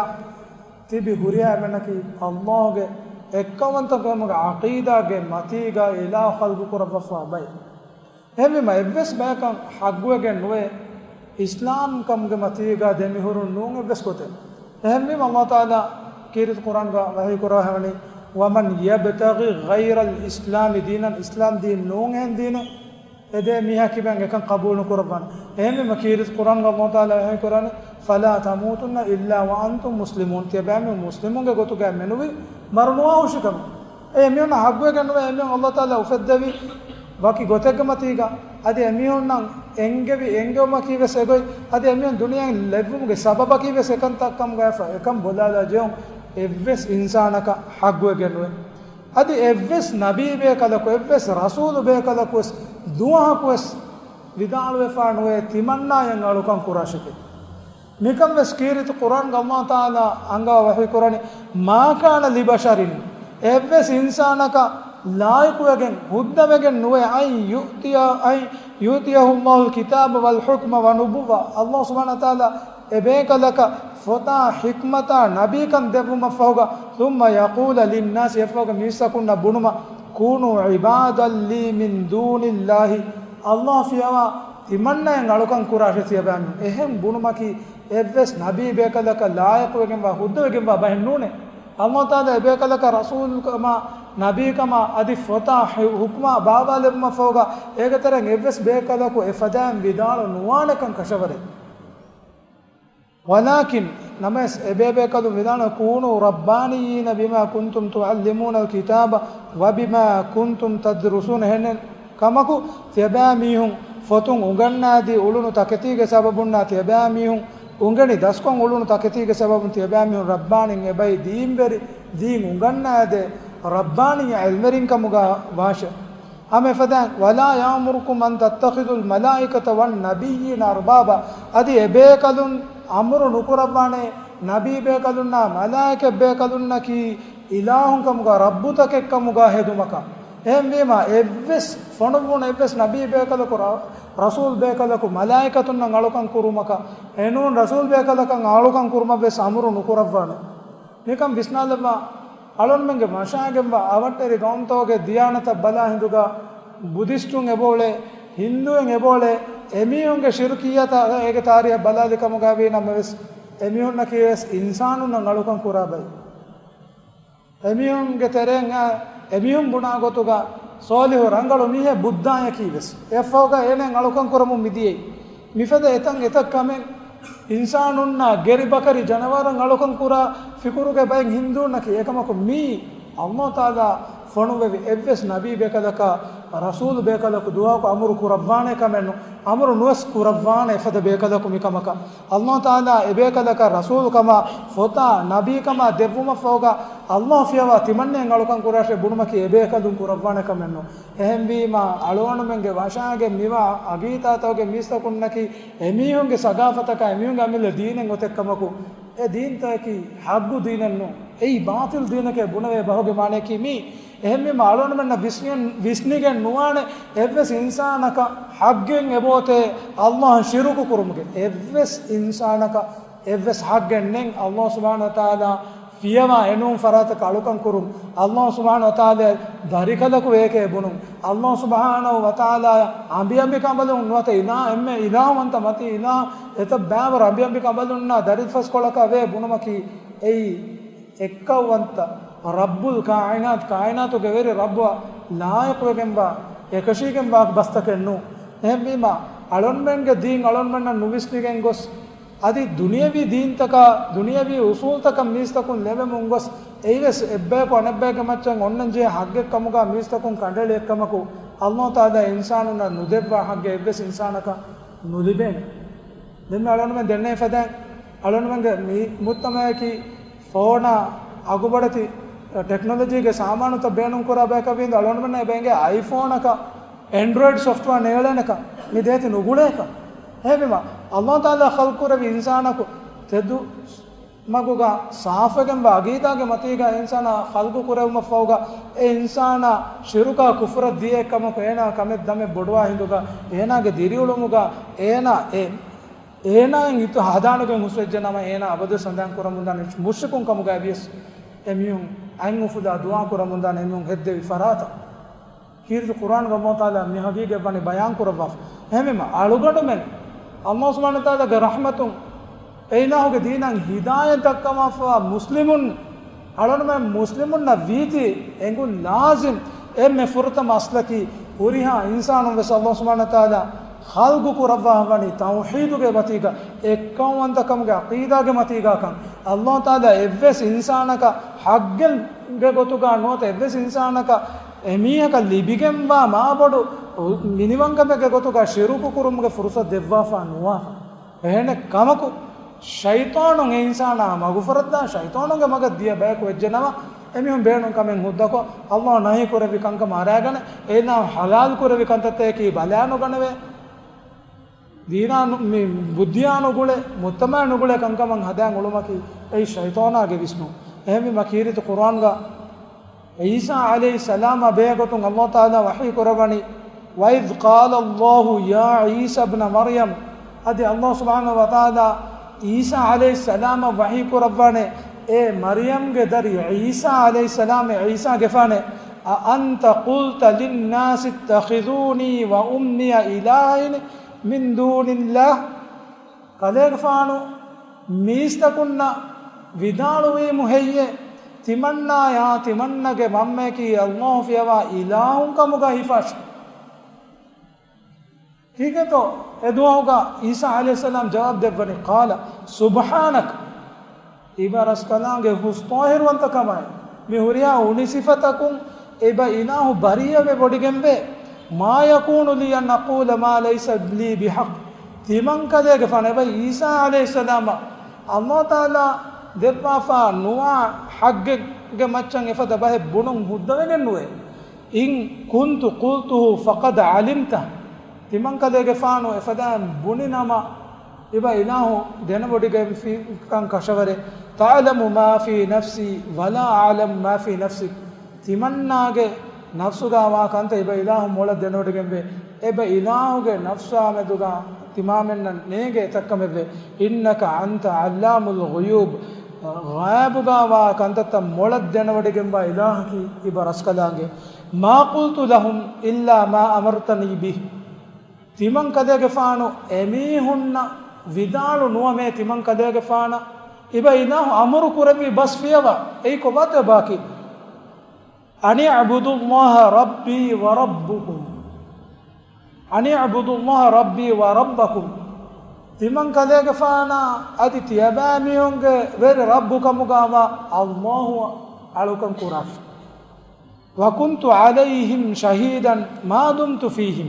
ތިބި ހުރިހާ އެންމެންނަކީ ﷲ ގެ އެއްކައުވަންތަކަމުގެ ޢަޤީދާގެ މަތީގަ އިލާހު ޚަލްޤު ކުރައްވަފާ ބައެއް. އެހެންވީމަ، އެއްވެސް ބަޔަކަށް ޙައްޤުވެގެން ނުވޭ އިސްލާމް ކަމުގެ މަތީގަ ދެމިހުރުން ނޫން އެއްވެސް ގޮތެއް. އެހެންވީމަ، ﷲ ތަޢާލާ ކީރިތި ޤުރްއާންގަ ވަޙީ ކުރައްވަނީ، ومن يبتغ غير الإسلام دينا، އިސްލާމް ދީން ނޫން އެހެން ދީނެއް އެދޭ މީހާ ކިބައިން އެކަން ޤަބޫލު ނުކުރައްވާނެ. އެހެންވީމަ، ކީރިތި ޤުރްއާންގަ ﷲ ތަޢާލާ ވަޙީ ކުރައްވަނީ، فلا تموتن إلا وأنتم مسلمون، ތިޔަބައިމީހުން މުސްލިމުންގެ ގޮތުގައި މެނުވީ މަރު ނުވާހުށިކަމެއް. އެ އެމީހުންނަށް ޙައްޤުވެގެން ނުވޭ އެމީހުން ﷲ ތަޢާލާ އުފެއްދެވި ވަކި ގޮތެއްގެ މަތީގަ، އަދި އެމީހުންނަށް އެންގެވި އެންގެވުމަކީ ވެސް އެގޮތް، އަދި އެމީހުން ދުނިޔެއިން ލެއްވުމުގެ ސަބަބަކީ ވެސް އެކަންތައް ކަމުގައިފަ އެކަން ބޮލާލާ ޖެހުން އެއްވެސް އިންސާނަކަށް ޙައްޤުވެގެން ނުވޭ. އަދި އެއްވެސް ނަބީ ބޭކަލަކު، އެއްވެސް ރަސޫލު ބޭކަލަކު ވެސް ދުވަހަކު ވެސް ވިދާޅުވެފާ ނުވޭ ތިމަންނާއަށް އަޅުކަން ކުރާށެކޭ. މިކަން ވެސް ކީރިތި ޤުރްއާންގަ ﷲ ތަޢާލާ އަންގާ ވަޙީ ކުރަނީ، ما كان لبشر، އެއްވެސް އިންސާނަކަށް ލާއިޤުވެގެން، ހުއްދަވެގެން ނުވޭ، أن يؤتي، أن يؤتيه الله الكتاب والحكم والنبوة، ﷲ ސުބްޙާނަހޫ ވަތަޢާލާ އެބޭކަލަކަށް ފޮތާ ޙިކްމަތާ ނަބީކަން ދެއްވުމަށްފަހުގަ، ثم يقول للناس، އެފަހުގަ މީސްތަކުންނަށް ބުނުމަށް، كونوا عبادا لي من دون الله، ﷲ ފިޔަވާ ތިމަންނައަށް އަޅުކަން ކުރާށޭ ތިޔަބައިމީހުން. އެހެން ބުނުމަކީ އެއްވެސް ނަބީ ބޭކަލަކަށް ލާއިޤުވެގެންވާ، ހުއްދަވެގެންވާ ބަހެއް ނޫނޭ. ﷲ ތާލާ އެބޭކަލަކަށް ރަސޫލުކަމާ، ނަބީކަމާ އަދި ފޮތާ ހި-، ޙުކުމާ ބާވާލެއްވުމަށްފަހުގަ އޭގެ ތެރެއިން އެއްވެސް ބޭކަލަކު އެފަދައިން ވިދާޅު ނުވާނެކަން ކަށަވަރޭ. ولكن، ނަމަވެސް އެބޭބޭކަލުން ވިދާޅު، كونوا ربانيين بما كنتم تعلمون الكتاب وبما كنتم تدرسون. އެހެނެއް ކަމަކު، ތިޔަބައިމީހުން ފޮތުން އުނގަންނާދީ އުޅުނު ތަކެތީގެ ސަބަބުންނާ، ތިޔަބައިމީހުން އުނގެނި ދަސްކޮށް އުޅުނު ތަކެތީގެ ސަބަބުން ތިޔަބައިމީހުން ރައްބާނީން އެބައި ދީންވެރި، ދީން އުނގަންނާދޭ ރައްބާނީ ޢިލްމުވެރިން ކަމުގަ ވާށޭ. ހަމަ އެފަދައިން، ولا يأمركم أن تتخذوا الملائكة والنبيين أربابا، އަދި އެބޭކަލުން އަމުރު ނުކުރައްވާނެ ނަބީ ބޭކަލުންނާ މަލާއިކަ ބޭކަލުންނަކީ އިލާހުން ކަމުގަ، ރައްބުތަކެއް ކަމުގަ ހެދުމަކަށް. އެހެންވީމަ، އެއްވެސް ފޮނުއްވުނު އެއްވެސް ނަބީ ބޭކަލަކު، ރަ-، ރަސޫލް ބޭކަލަކު މަލާއިކަތުންނަށް އަޅުކަން ކުރުމަކަށް، އެނޫން ރަސޫލް ބޭކަލަކަށް އަޅުކަން ކުރުމަށް ވެސް އަމުރު ނުކުރައްވާނެ. މިކަން ވިސްނާލައްވާ، އަޅުންމެންގެ މަށާގެންވާ އަވަށްޓެރި ގައުމުތަކުގެ ދިޔާނަތަށް ބަލާ ހިނދުގަ، ބުދިސްޓުން އެބައުޅޭ، ހިންދޫއިން އެބައުޅޭ، އެމީހުންގެ ޝިރުކިއްޔަތަށް އޭގެ ތާރީހަށް ބަލާލި ކަމުގަ ވީ ނަމަވެސް، އެމީހުންނަކީ ވެސް އިންސާނުންނަށް އަޅުކަން ކުރާ ބައެއް. އެމީހުންގެ ތެރެއިން އައި، އެމީހުން ބުނާ ގޮތުގަ ސޯލިހު ރަނގަޅު މީހެއް ބުއްދާޔަކީ ވެސް އެއަށްފަހުގަ އޭނައަށް އަޅުކަން ކުރަމުން މިދިޔައީ. މިފަދަ އެތަން އެތައް ކަމެއް އިންސާނުންނާ ގެރި ބަކަރި ޖަނަވާރަށް އަޅުކަން ކުރާ ފިކުރުގެ ބައެއް ހިންދޫންނަކީ. އެކަމަކު މީ ﷲ ތާލާ ފޮނުއްވެވި އެއްވެސް ނަބީ ބޭކަލަކާ ރަސޫލު ބޭކަލަކު ދުވަހަކު އަމުރު ކުރައްވާނެ ކަމެއް ނޫން، އަމުރު ނުވެސް ކުރައްވާނެ އެފަދަ ބޭކަލަކު މިކަމަކަށް. ﷲ ތާލާ އެބޭކަލަކަށް ރަސޫލުކަމާ ފޮތާ ނަބީކަމާ ދެއްވުމަށްފަހުގަ ﷲ ފިޔަވާ ތިމަންނައަށް އަޅުކަން ކުރާށޭ ބުނުމަކީ އެބޭކަލުން ކުރައްވާނެ ކަމެއް ނޫން. އެހެންވީމާ، އަޅުގަނޑުމެންގެ ވަށާގެން މިވާ އަގީދާތަކުގެ މީސްތަކުންނަކީ އެމީހުންގެ ސަގާފަތަކާ އެމީހުންގެ އަމިއްލަ ދީނެއް އޮތެއްކަމަކު، އެ ދީންތަކަކީ ޙައްޤު ދީނެއް ނޫން. އެއީ ބާޠިލް ދީނެކޭ ބުނެވޭ ބަހުގެ މާނަޔަކީ މީ. އެހެންވީމާ، އަޅުގަނޑުމެންނަށް ވިސްނި-، ވިސްނިގެން ނުވާނެ އެއްވެސް އިންސާނަކަށް ޙައްޤެއް އެބައޮތޭ ﷲ އަށް ޝިރުކު ކުރުމުގެ. އެއްވެސް އިންސާނަކަށް އެއްވެސް ޙައްޤެއް ނެތް ﷲ ސުބްޙާނަހޫ ވަތަޢާލާ ފިޔަވާ އެނޫން ފަރާތަކަށް އަޅުކަން ކުރުން. ﷲ ސުބްޙާނަހޫ ވަތަޢާލާ ދަރިކަލަކު ވޭކޭ ބުނުން. ﷲ ސުބްޙާނަހޫ ވަތަޢާލާ އަނބިއަނބިކަނބަލުން ނުވަތަ އިލާ-، އެންމެ އިލާހުވަންތަ މަތީ އިލާހު އެތައް ބައިވަރު އަނބިއަނބިކަނބަލުންނާ ދަރިފަސްކޮޅަކާ ވޭ ބުނުމަކީ އެއީ އެއްކައުވަންތަ ރައްބުލް ކާއިނާތް، ކާއިނާތުގެ ވެރި ރައްބުއަށް ލާއިޤުވެގެންވާ، އެކަށީގެންވާ ބަސްތަކެއް ނޫން. އެހެންވީމާ، އަޅުންމެންގެ ދީން އަޅުންމެންނަށް ނުވިސްނިގެން ގޮސް، އަދި ދުނިޔަވީ ދީންތަކާ، ދުނިޔަވީ އުސޫލްތަކަށް މީސްތަކުން ލެވެމުން ގޮސް، އެއީވެސް އެއްބަޔަކު އަނެއްބައެއްގެ މައްޗަށް އޮންނަންޖެހޭ ޙައްޤެއް ކަމުގާ މީސްތަކުން ކަނޑައެޅި އެއްކަމަކު، ﷲ ތާލާ އިންސާނުންނަށް ނުދެއްވާ ޙައްޤެއް އެއްވެސް އިންސާނަކަށް ނުލިބޭނެ. ދެން މި އަޅުގަނޑުމެން ދެންނެވި ފަދައިން، އަޅުގަނޑުމެންގެ މި މުޖްތަމަޢަކީ ފޯނާ އަގުބޮޑެތި ޓެކްނޮލޮޖީގެ ސާމާނުތައް ބޭނުންކުރާ ބަޔަކަށް ވީންދެ، އަޅުގަނޑުމެންނަށް އެބަ އެނގޭ އައިފޯނަކަށް އެންޑްރޮއިޑް ސޮފްޓްވެއާ ނޭޅޭނެކަން. މި ދޭތި ނުގުޅޭކަން. އެހެންވީމާ، ﷲ ތާލާ ޚަލްޤުކުރެއްވި އިންސާނަކު ތެދު މަގުގަ ސާފުވެގެންވާ އަގީދާގެ މަތީގަ އިންސާނާ ޚަލްޤު ކުރެވުމަށްފަހުގަ، އެ އިންސާނާ ޝިރުކާ ކުފުރަށް ދިޔައެއްކަމަކު، އޭނާ ކަމެއް ދަމެއް ބޮޑުވާ ހިނދުގަ، އޭނާގެ ދިރިއުޅުމުގަ، އޭނާ އެ، އޭނާއިން އިތު ހަދާނުގެން ހުސްވެއްޖެ ނަމަ، އޭނާ އަބަދުވެސް ހަނދާން ކުރަމުންދާނެ މުޝްރިކުން ކަމުގައި ވިޔަސް، އެމީހުން އަތް އުފުލާ ދުޢާ ކުރަމުންދާނެ އެމީހުން ހެއްދެވި ފަރާތަށް. ކީރިތި ޤުރްއާންގަ ﷲ ތާލާ މި ހަގީގަތް ވަނީ ބަޔާން ކުރައްވާފަ. އެހެންވީމަ، އަޅުގަނޑުމެން ﷲ ސުބްޙާނަހޫ ވަތަޢާލާގެ ރަޙްމަތުން އެ އިލާހުގެ ދީނަށް ހިދާޔަތް ދައްކަވާފަވާ މުސްލިމުން، އަޅުގަނޑުމެން މުސްލިމުންނަށް ވީތީ އެނގުން ލާޒިމް އެންމެ ފުރަތަމަ އަސްލަކީ، ހުރިހާ އިންސާނުން ވެސް ﷲ ސުބްޙާނަހޫ ވަތަޢާލާ ޚަލްޤު ކުރައްވާފަ ވަނީ ތައުޙީދުގެ މަތީގަ، އެއްކައުވަންތަކަމުގެ ޢަޤީދާގެ މަތީގަކަން. ﷲ ތާލާ އެއްވެސް އިންސާނަކަށް ޙައްޤެއްގެ ގޮތުގަ ނުވަތަ އެއްވެސް އިންސާނަކަށް އެމީހަކަށް ލިބިގެންވާ މާބޮޑު މިނިވަންކަމެއްގެ ގޮތުގަ ޝިރުކު ކުރުމުގެ ފުރުޞަތު ދެއްވާފަ ނުވާފަ. އެހެނެއް ކަމަކު، ޝައިޠާނުން އެ އިންސާނާ މަގުފަރައްދާ، ޝައިޠާނުގެ މަގަށް ދިޔަ ބަޔަކު ވެއްޖެނަމަ، އެމީހުން ބޭނުން ކަމެއް ހުއްދަކޮށް، ﷲ ނަހީ ކުރެއްވި ކަންކަމަށް އަރާގަނެ، އޭނާ ޙަލާލް ކުރެއްވި ކަންތައްތަކަކީ ބަލާނުގަނެވޭ. ދީނާ ނު-، މި ބުއްދިއާ ނުގުޅޭ، މުޖްތަމަޢަށް ނުގުޅޭ ކަންކަމަށް ހަދާން އުޅުމަކީ، އެއީ ޝައިޠާނާގެ ވިސްނުން. އެހެންވީމަ ކީރިތި ޤުރްއާންގަ ޢީސާ ޢަލައިހިއްސަލާމާ ބެހޭ ގޮތުން ﷲ ތާލާ ވަޙީ ކުރައްވަނީ، وإذ قال الله يا عيسى ابن مريم، އަދި ﷲ ސުބްޙާނަހޫ ވަތަޢާލާ ޢީސާ ޢަލައިހިއްސަލާމަށް ވަޙީ ކުރައްވާނެ، އޭ މަރްޔަމްގެ ދަރި ޢީސާ ޢަލައިހިއްސަލާމް، ޢީސާގެފާނޭ، أأنت قلت للناس اتخذوني وأمي إلهين من دون الله؟ ކަލޭގެފާނު މީސްތަކުންނަށް ވިދާޅުވީމު ހެއްޔޭ، ތިމަންނާޔާ ތިމަންނަގެ މަންމަޔަކީ ﷲ ފިޔަވާ އިލާހުން ކަމުގަ ހިފާށޭ؟ ކީކޭތޯ އެ ދުވަހުގަ ޢީސާ ޢަލައިހިއްސަލާމް ޖަވާބު ދެއްވަނީ؟ قال سبحانك، އިބަ ރަސްކަލާނގެ ހުސްޠާހިރުވަންތަކަމާއި، މި ހުރިހާ އުނި ސިފަތަކުން އެބަ އިލާހު ބަރީއަވެ ވޮޑިގެންވޭ. ما يكون لي أن أقول ما ليس لي بحق. ތިމަންކަލޭގެފާނު އެބަ ޢީސާ ޢަލައިހިއްސަލާމަށް ﷲ ތަޢާލާ ދެއްވާފާ ނުވާ ޙައްޤެއްގެ މައްޗަށް އެފަދަ ބަހެއް ބުނުން ހުއްދަވެގެން ނުވޭ. إن كنت قلته فقد علمته. ތިމަންކަލޭގެފާނު އެފަދައިން ބުނި ނަމަ، އިބަ އިލާހު ދެނެވޮޑިގެންފިކަން ކަށަވަރޭ. تعلم ما في نفسي ولا أعلم ما في نفسك. ތިމަންނާގެ ނަފްސުގަ ވާ ކަންތައް އިބަ އިލާހު މޮޅަށް ދެނެވޮޑިގެންވޭ. އެބަ އިލާހުގެ ނަފްސާ މެދުގަ ތިމާމެންނަށް ނޭނގޭ އެތައްކަމެއްވޭ. إنك أنت علام الغيوب. ޣައިބުގަ ވާ ކަންތައްތައް މޮޅަށް ދެނެވޮޑިގެންވާ އިލާހަކީ އިބަ ރަސްކަލާނގެ. ما قلت لهم إلا ما أمرتني به. ތިމަންކަލޭގެފާނު އެމީހުންނަށް ވިދާޅު ނުވަމޭ ތިމަންކަލޭގެފާނަށް އިބަ އިލާހު އަމުރު ކުރެއްވި ބަސް ފިޔަވާ. އެއީ ކޮބާތޯ ބާކީ؟ أن اعبدوا الله ربي وربكم. أن اعبدوا الله ربي وربكم. ތިމަންކަލޭގެފާނާ އަދި ތިޔަބައިމީހުންގެ ވެރި ރައްބު ކަމުގައިވާ ﷲ އަށް އަޅުކަން ކުރާށި. وكنت عليهم شهيدا ما دمت فيهم.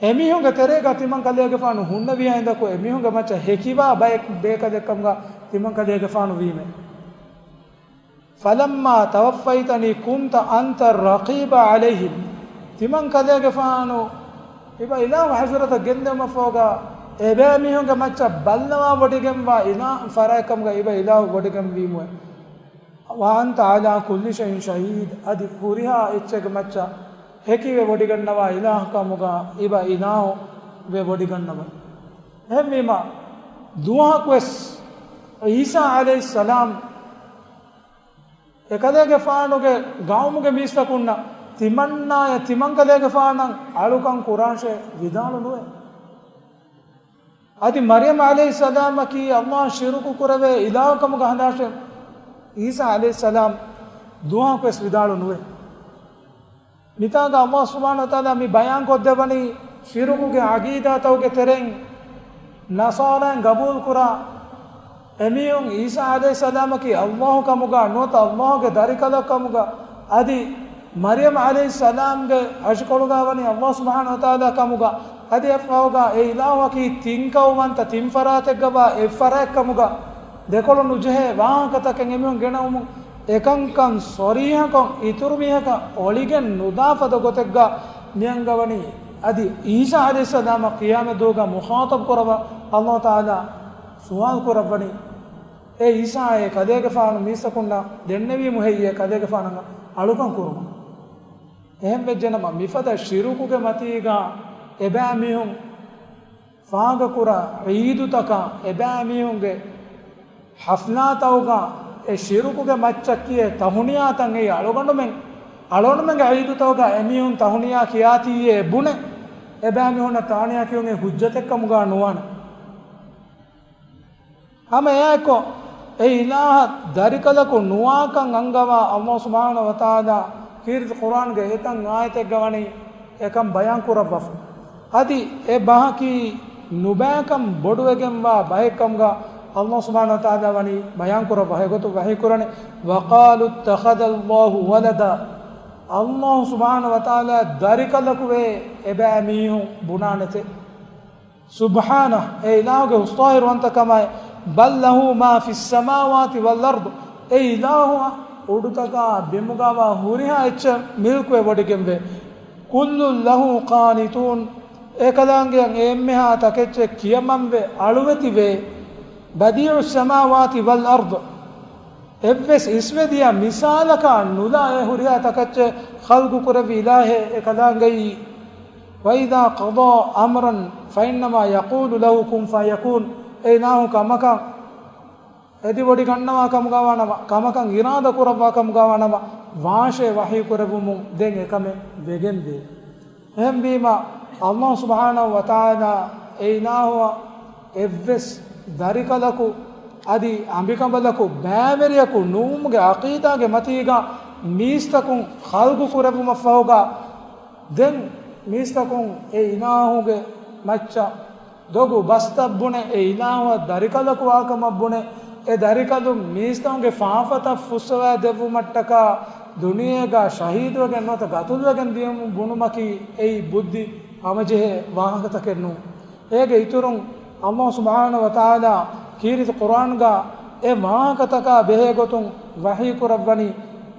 އެމީހުންގެ ތެރޭގަ ތިމަންކަލޭގެފާނު ހުންނެވި ހިނދަކު އެމީހުންގެ މައްޗަށް ހެކިވާ ބައެއް ބޭކަލެއްކަމުގަ ތިމަންކަލޭގެފާނު ވީމެ. فلما توفيتني كنت أنت الرقيب عليهم. ތިމަންކަލޭގެފާނު އިބަ އިލާހު ޙަޟްރަތަށް ގެންދެވުމަށްފަހުގަ އެބައިމީހުންގެ މައްޗަށް ބައްލަވާ ވޮޑިގެންވާ އިލާހު ފަރާތްކަމުގަ އިބަ އިލާހު ވޮޑިގެންވީމުއެ. وأنت على كل شيء شهيد. އަދި ހުރިހާ އެއްޗެއްގެ މައްޗަށް ހެކިވެ ވޮޑިގަންނަވާ އިލާހު ކަމުގަ އިބަ އިލާހު ވެ ވޮޑިގަންނަވަ. އެހެންވީމަ، ދުވަހަކުވެސް ޢީސާ ޢަލައިހިއްސަލާމް އެކަލޭގެފާނުގެ ގައުމުގެ މީސްތަކުންނަށް ތިމަންނާޔަށް ތިމަންކަލޭގެފާނަށް އަޅުކަން ކުރާށޭ ވިދާޅު ނުވޭ. އަދި މަރްޔަމް ޢަލައިހިއްސަލާމަކީ ﷲ ޝިރުކު ކުރެވޭ އިލާހު ކަމުގަ ހަނދާށޭ ޢީސާ ޢަލައިހިއްސަލާމް ދުވަހަކުވެސް ވިދާޅު ނުވޭ. މިތާގަ ﷲ ސުބްޙާނަހޫ ވަތަޢާލާ މި ބަޔާން ކޮށްދެއްވަނީ، ޝިރުކުގެ ޢަޤީދާތަކުގެ ތެރެއިން ނަޞާރާއިން ގަބޫލުކުރާ އެމީހުން ޢީސާ ޢަލައިހިއްސަލާމަކީ ﷲ ކަމުގަ ނުވަތަ ﷲގެ ދަރިކަލަކު ކަމުގަ، އަދި މަރްޔަމް ޢަލައިހިއްސަލާމްގެ ހަށިކޮޅުގަ ވަނީ ﷲ ސުބްޙާނަހޫ ވަތަޢާލާ ކަމުގަ، އަދި އެއަށްފަހުގަ އެ އިލާހުއަކީ ތިން ކައުވަންތަ ތިން ފަރާތެއްގަވާ އެއް ފަރާތް ކަމުގަ، ދެކޮޅު ނުޖެހޭ ވާހަކަތަކެއް އެމީހުން ގެނައުމުން، އެކަންކަން ޞަރީޙަކޮށް އިތުރު މީހަކަށް އޮޅިގެން ނުދާ ފަދަ ގޮތެއްގަ މިއަންގަވަނީ. އަދި ޢީސާ ޢަލައިހިއްސަލާމަށް ޤިޔާމަތް ދުވަހުގަ މުޚާޠަބު ކުރައްވާ ﷲ ތަޢާލާ ސުވާލު ކުރައްވަނީ، އޭ ޢީސާ، އޭ ކަލޭގެފާނު މީސްތަކުންނަށް ދެންނެވީމު ހެއްޔޭ ކަލޭގެފާނަށް އަޅުކަން ކުރުމަށް؟ އެހެން ވެއްޖެނަމަ، މިފަދަ ޝިރުކުގެ މަތީގަ އެބައިމީހުން ފާގަކުރާ ޢީދުތަކާ، އެބައިމީހުންގެ ޙަފްލާތަކުގަ އެ ޝިރުކުގެ މައްޗަށް ކިޔޭ ތަހުނިޔާތައް އެއީ އަޅުގަނޑުމެން، އަޅުގަނޑުމެންގެ ޢީދުތަކުގަ އެމީހުން ތަހުނިޔާ ކިޔާތީއޭ ބުނެ، އެބައިމީހުންނަށް ތަހުނިޔާ ކިޔުން އެއީ ޙުއްޖަތެއްކަމުގަ ނުވާނެ. ހަމަ އެއާއެކު، އެ އިލާހަށް ދަރިކަލަކު ނުވާކަން އަންގަވާ ﷲ ސުބްޙާނަހޫ ވަތަޢާލާ ކީރިތި ޤުރްއާންގެ އެތައް އާޔަތެއްގަ ވަނީ އެކަން ބަޔާން ކުރައްވާފަ. އަދި އެ ބަހަކީ ނުބައިކަން ބޮޑުވެގެންވާ ބަހެއްކަމުގަ ﷲ ސުބްޙާނަހޫ ވަތަޢާލާ ވަނީ ބަޔާން ކުރައްވާ. އެގޮތުން ވަޙީ ކުރަނީ، وقالوا اتخذ الله ولدا. ﷲ ސުބްޙާނަހޫ ވަތަޢާލާ ދަރިކަލަކުވޭ އެބައިމީހުން ބުނާނެތެ. ސުބްޙާނަހު، އެ އިލާހުގެ ހުސްޠާހިރުވަންތަކަމާއި، بل له ما في السماوات والأرض، އެ އިލާހުއަށް އުޑުތަކާ ބިމުގަވާ ހުރިހާ އެއްޗެއް މިލްކުވެ ވޮޑިގެންވޭ. كل له قانتون، އެކަލާނގެއަށް އެ އެންމެހާ ތަކެއްޗެއް ކިޔަމަންވެ އަޅުވެތިވޭ. بديع السماوات والأرض، އެއްވެސް އިސްވެދިޔަ މިސާލަކާ ނުލާ އެ ހުރިހާ ތަކެއްޗެއް ޚަލްޤު ކުރެއްވި އިލާހެއް އެކަލާނގެއީ. وإذا قضى أمرا فإنما يقول له كن فيكون. އެ އިލާހު ކަމަކަށް އެދިވޮޑިގަންނަވާ ކަމުގަވާނަމަ، ކަމަކަށް އިރާދަ ކުރައްވާ ކަމުގަވާނަމަ، ވާށޭ ވަޙީ ކުރެއްވުމުން ދެން އެކަމެއް ވެގެންދޭ. އެހެންވީމަ، ﷲ ސުބްޙާނަހޫ ވަތަޢާލާ އެ އިލާހުއަށް އެއްވެސް ދަރިކަލަކު އަދި އަނބިކަނބަލަކު ބައިވެރިޔަކު ނުވުމުގެ ޢަޤީދާގެ މަތީގަ މީސްތަކުން ޚަލްޤު ކުރެއްވުމަށްފަހުގަ، ދެން މީސްތަކުން އެ އިލާހުގެ މައްޗަށް ދޮގު ބަސްތައް ބުނެ، އެ އިލާހުއަށް ދަރިކަލަކު ވާކަމަށް ބުނެ، އެ ދަރިކަލުން މީސްތަކުންގެ ފާފަތައް ފުއްސަވައި ދެއްވުމަށްޓަކާ ދުނިޔޭގަ ޝަހީދުވެގެން ނުވަތަ ގަތުލުވެގެން ދިޔުމުން ބުނުމަކީ އެއީ ބުއްދި ހަމަޖެހޭ ވާހަކަތަކެއް ނޫން. އޭގެ އިތުރުން ﷲ ސުބްޙާނަހޫ ވަތަޢާލާ ކީރިތި ޤުރްއާންގަ އެ ވާހަކަތަކާ ބެހޭ ގޮތުން ވަޙީ ކުރައްވަނީ،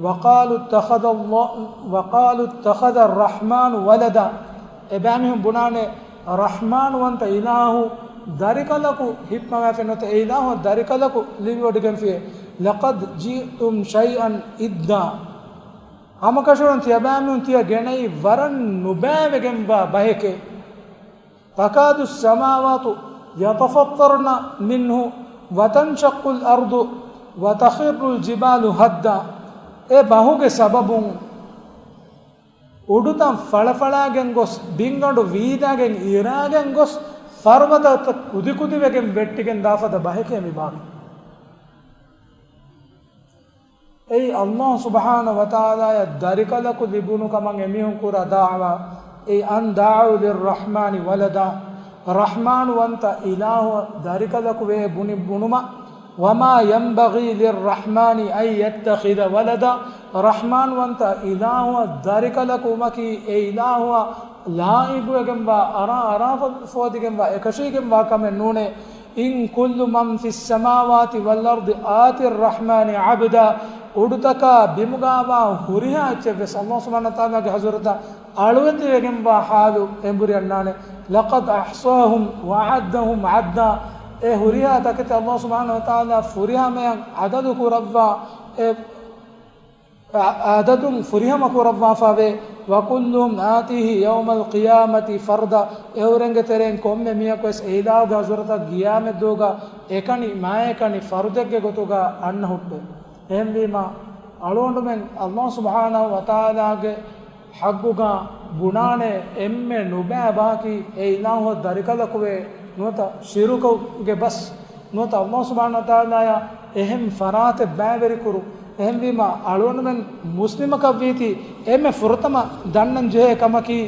وقالوا اتخذ الله، وقالوا اتخذ الرحمن ولدا. އެބައިމީހުން ބުނާނެ، ރަޙްމާން ވަންތަ އިލާހު ދަރިކަލަކު ހިއްޕަވާފަ ނުވަތަ އެ އިލާހު ދަރިކަލަކު ލިބިވޮޑިގެންފިޔޭ. لقد جئتم شيئا إدا. ހަމަކަށަވަރުން ތިޔަބައިމީހުން ތިޔަ ގެނައީ ވަރަށް ނުބައިވެގެންވާ ބަހެކޭ. تكاد السماوات يتفطرن منه وتنشق الأرض وتخر الجبال هدا. އެ ބަހުގެ ސަބަބުން އުޑުތަން ފަޅަފަޅާގެން ގޮސް، ބިންގަނޑު ވީދާގެން އިރާގެން ގޮސް، ފަރުބަދަތައް ކުދިކުދިވެގެން ވެއްޓިގެން ދާފަދަ ބަހެކޭ މި ބާކީ. އެއީ ﷲ ސުބްޙާނަހޫ ވަތަޢާލާއަށް ދަރިކަލަކު ލިބުނު ކަމަށް އެމީހުން ކުރާ ދަޢުވާ. އެއީ أن دعوا للرحمن ولدا. ރަޙްމާން ވަންތަ އިލާހު ދަރިކަލަކު ވޭ ބުނި ބުނުމަށް، وما ينبغي للرحمن أن يتخذ ولدا. ރަޙްމާން ވަންތަ އިލާހު ދަރިކަލަކު ވުމަކީ އެ އިލާހު ލާއިގުވެގެންވާ، އަރާ އަރާފަ ފޯދިގެންވާ، އެކަށީގެންވާ ކަމެއް ނޫނޭ. إن كل من في السماوات والأرض آتي الرحمن عبدا. އުޑުތަކާ ބިމުގާވާ ހުރިހާ އެއްޗެއްވެސް ﷲ ސުބްޙާނަހޫ ވަތަޢާލާގެ ޙަޟްރަތަށް އަޅުވެތިވެގެންވާ ޙާލު އެނބުރި އަންނާނެ. لقد أحصاهم وعدهم عدا. އެ ހުރިހާ ތަކެތި ﷲ ސުބްޙާނަހޫ ވަތަޢާލާ ފުރިހަމަޔަށް ޢަދަދު ކުރައްވާ، އެ ޢަ-، ޢަދަދުން ފުރިހަމަ ކުރައްވާފަވޭ. وكلهم آتيه يوم القيامة فردا. އެއުރެންގެ ތެރެއިން ކޮންމެ މީހަކުވެސް އެ އިލާހުގެ ޙަޟްރަތަށް ޤިޔާމަތްދުވަހުގަ އެކަނި މާއެކަނި ފަރުދެއްގެ ގޮތުގަ އަންނަ ހުއްޓޭ. އެހެންވީމަ، އަޅުގަނޑުމެން ﷲ ސުބްޙާނަހޫ ވަތަޢާލާގެ ޙައްޤުގަ ބުނާނެ އެންމެ ނުބައި ބަހަކީ އެ އިލާހު ދަރިކަލަކުވޭ ނުވަތަ ޝިރުކުގެ ބަސް ނުވަތަ ﷲ ސުބްޙާނަހޫ ވަތަޢާލާއަށް އެހެން ފަރާތެއް ބައިވެރިކުރު. އެހެންވީމަ، އަޅުގަނޑުމެން މުސްލިމަކަށްވީތީ އެންމެ ފުރަތަމަ ދަންނަން ޖެހޭ ކަމަކީ،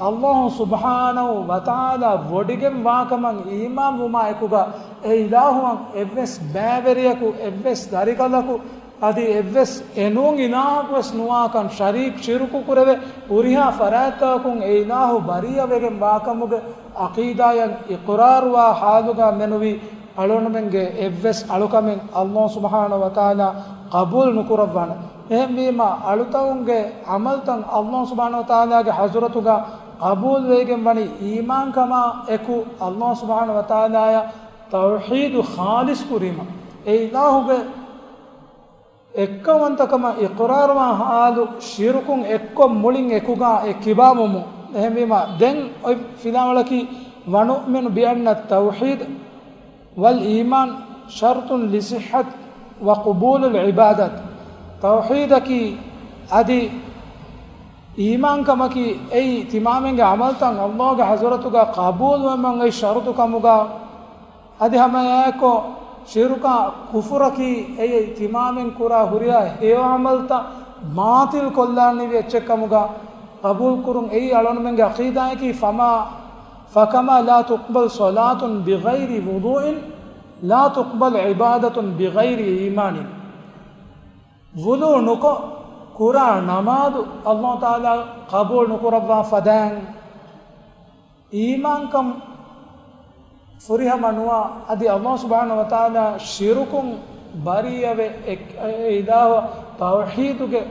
ﷲ ސުބްޙާނަހޫ ވަތަޢާލާ ވޮޑިގެން ވާކަމަށް އީމާން ވުމާ އެކުގަ، އެ އިލާހުއަށް އެއްވެސް ބައިވެރިޔަކު، އެއްވެސް ދަރިކަލަކު، އަދި އެއްވެސް އެނޫން އިލާހަކުވެސް ނުވާކަން، ޝަރީކް ޝިރުކު ކުރެވޭ ހުރިހާ ފަރާތްތަކުން އެ އިލާހު ބަރީއަވެގެން ވާކަމުގެ ޢަޤީދާއަށް އިޤްރާރުވާ ޙާލުގަ މެނުވީ އަޅުގަނޑުމެންގެ އެއްވެސް އަޅުކަމެއް ﷲ ސުބްޙާނަހޫ ވަތަޢާލާ ޤަބޫލު ނުކުރައްވާނެ. އެހެންވީމަ، އަޅުތަކުންގެ ޢަމަލުތައް ﷲ ސުބްޙާނަހޫ ވަތަޢާލާގެ ޙަޟްރަތުގަ ޤަބޫލުވެގެން ވަނީ އީމާންކަމާ އެކު، ﷲ ސުބްޙާނަހޫ ވަތަޢާލާއަށް ތައުޙީދު ޚާލިޞް ކުރީމަ، އެ އިލާހުގެ އެއްކައުވަންތަކަމަށް އިޤްރާރުވާ ޙާލު، ޝިރުކުން އެއްކޮށް މުޅިން އެކުގަ އެ ކިބާވުމުން. އެހެންވީމަ، ދެން އޮތް ފިލާވަޅަކީ، ونؤمن بأن التوحيد والإيمان شرط لصحة وقبول العبادات. ތައުޙީދަކީ އަދި އީމާންކަމަކީ އެއީ ތިމާމެންގެ ޢަމަލުތައް ﷲގެ ޙަޟްރަތުގަ ޤަބޫލުވެމަން އޮތް ޝަރުޠު ކަމުގަ، އަދި ހަމައެއާއެކު ޝިރުކާ ކުފުރަކީ އެއީ ތިމާމެން ކުރާ ހުރިހާ ހެޔޮ ޢަމަލުތައް ބާޠިލް ކޮށްލާނީވި އެއްޗެއްކަމުގަ ޤަބޫލުކުރުން. އެއީ އަޅުގަނޑުމެންގެ ޢަޤީދާއަކީ، فما، فكما لا تقبل صلاة بغير وضوء لا تقبل عبادة بغير إيمان. ވުޟޫ ނުކޮށް ކުރާ ނަމާދު ﷲ ތަޢާލާ ޤަބޫލު ނުކުރައްވާ ފަދައިން، އީމާންކަން ފުރިހަމަ ނުވާ، އަދި ﷲ ސުބްޙާނަހޫ ވަތަޢާލާ ޝިރުކުން ބަރީއަވެ، އެ، އެ އިލާހު ތައުޙީދުގެ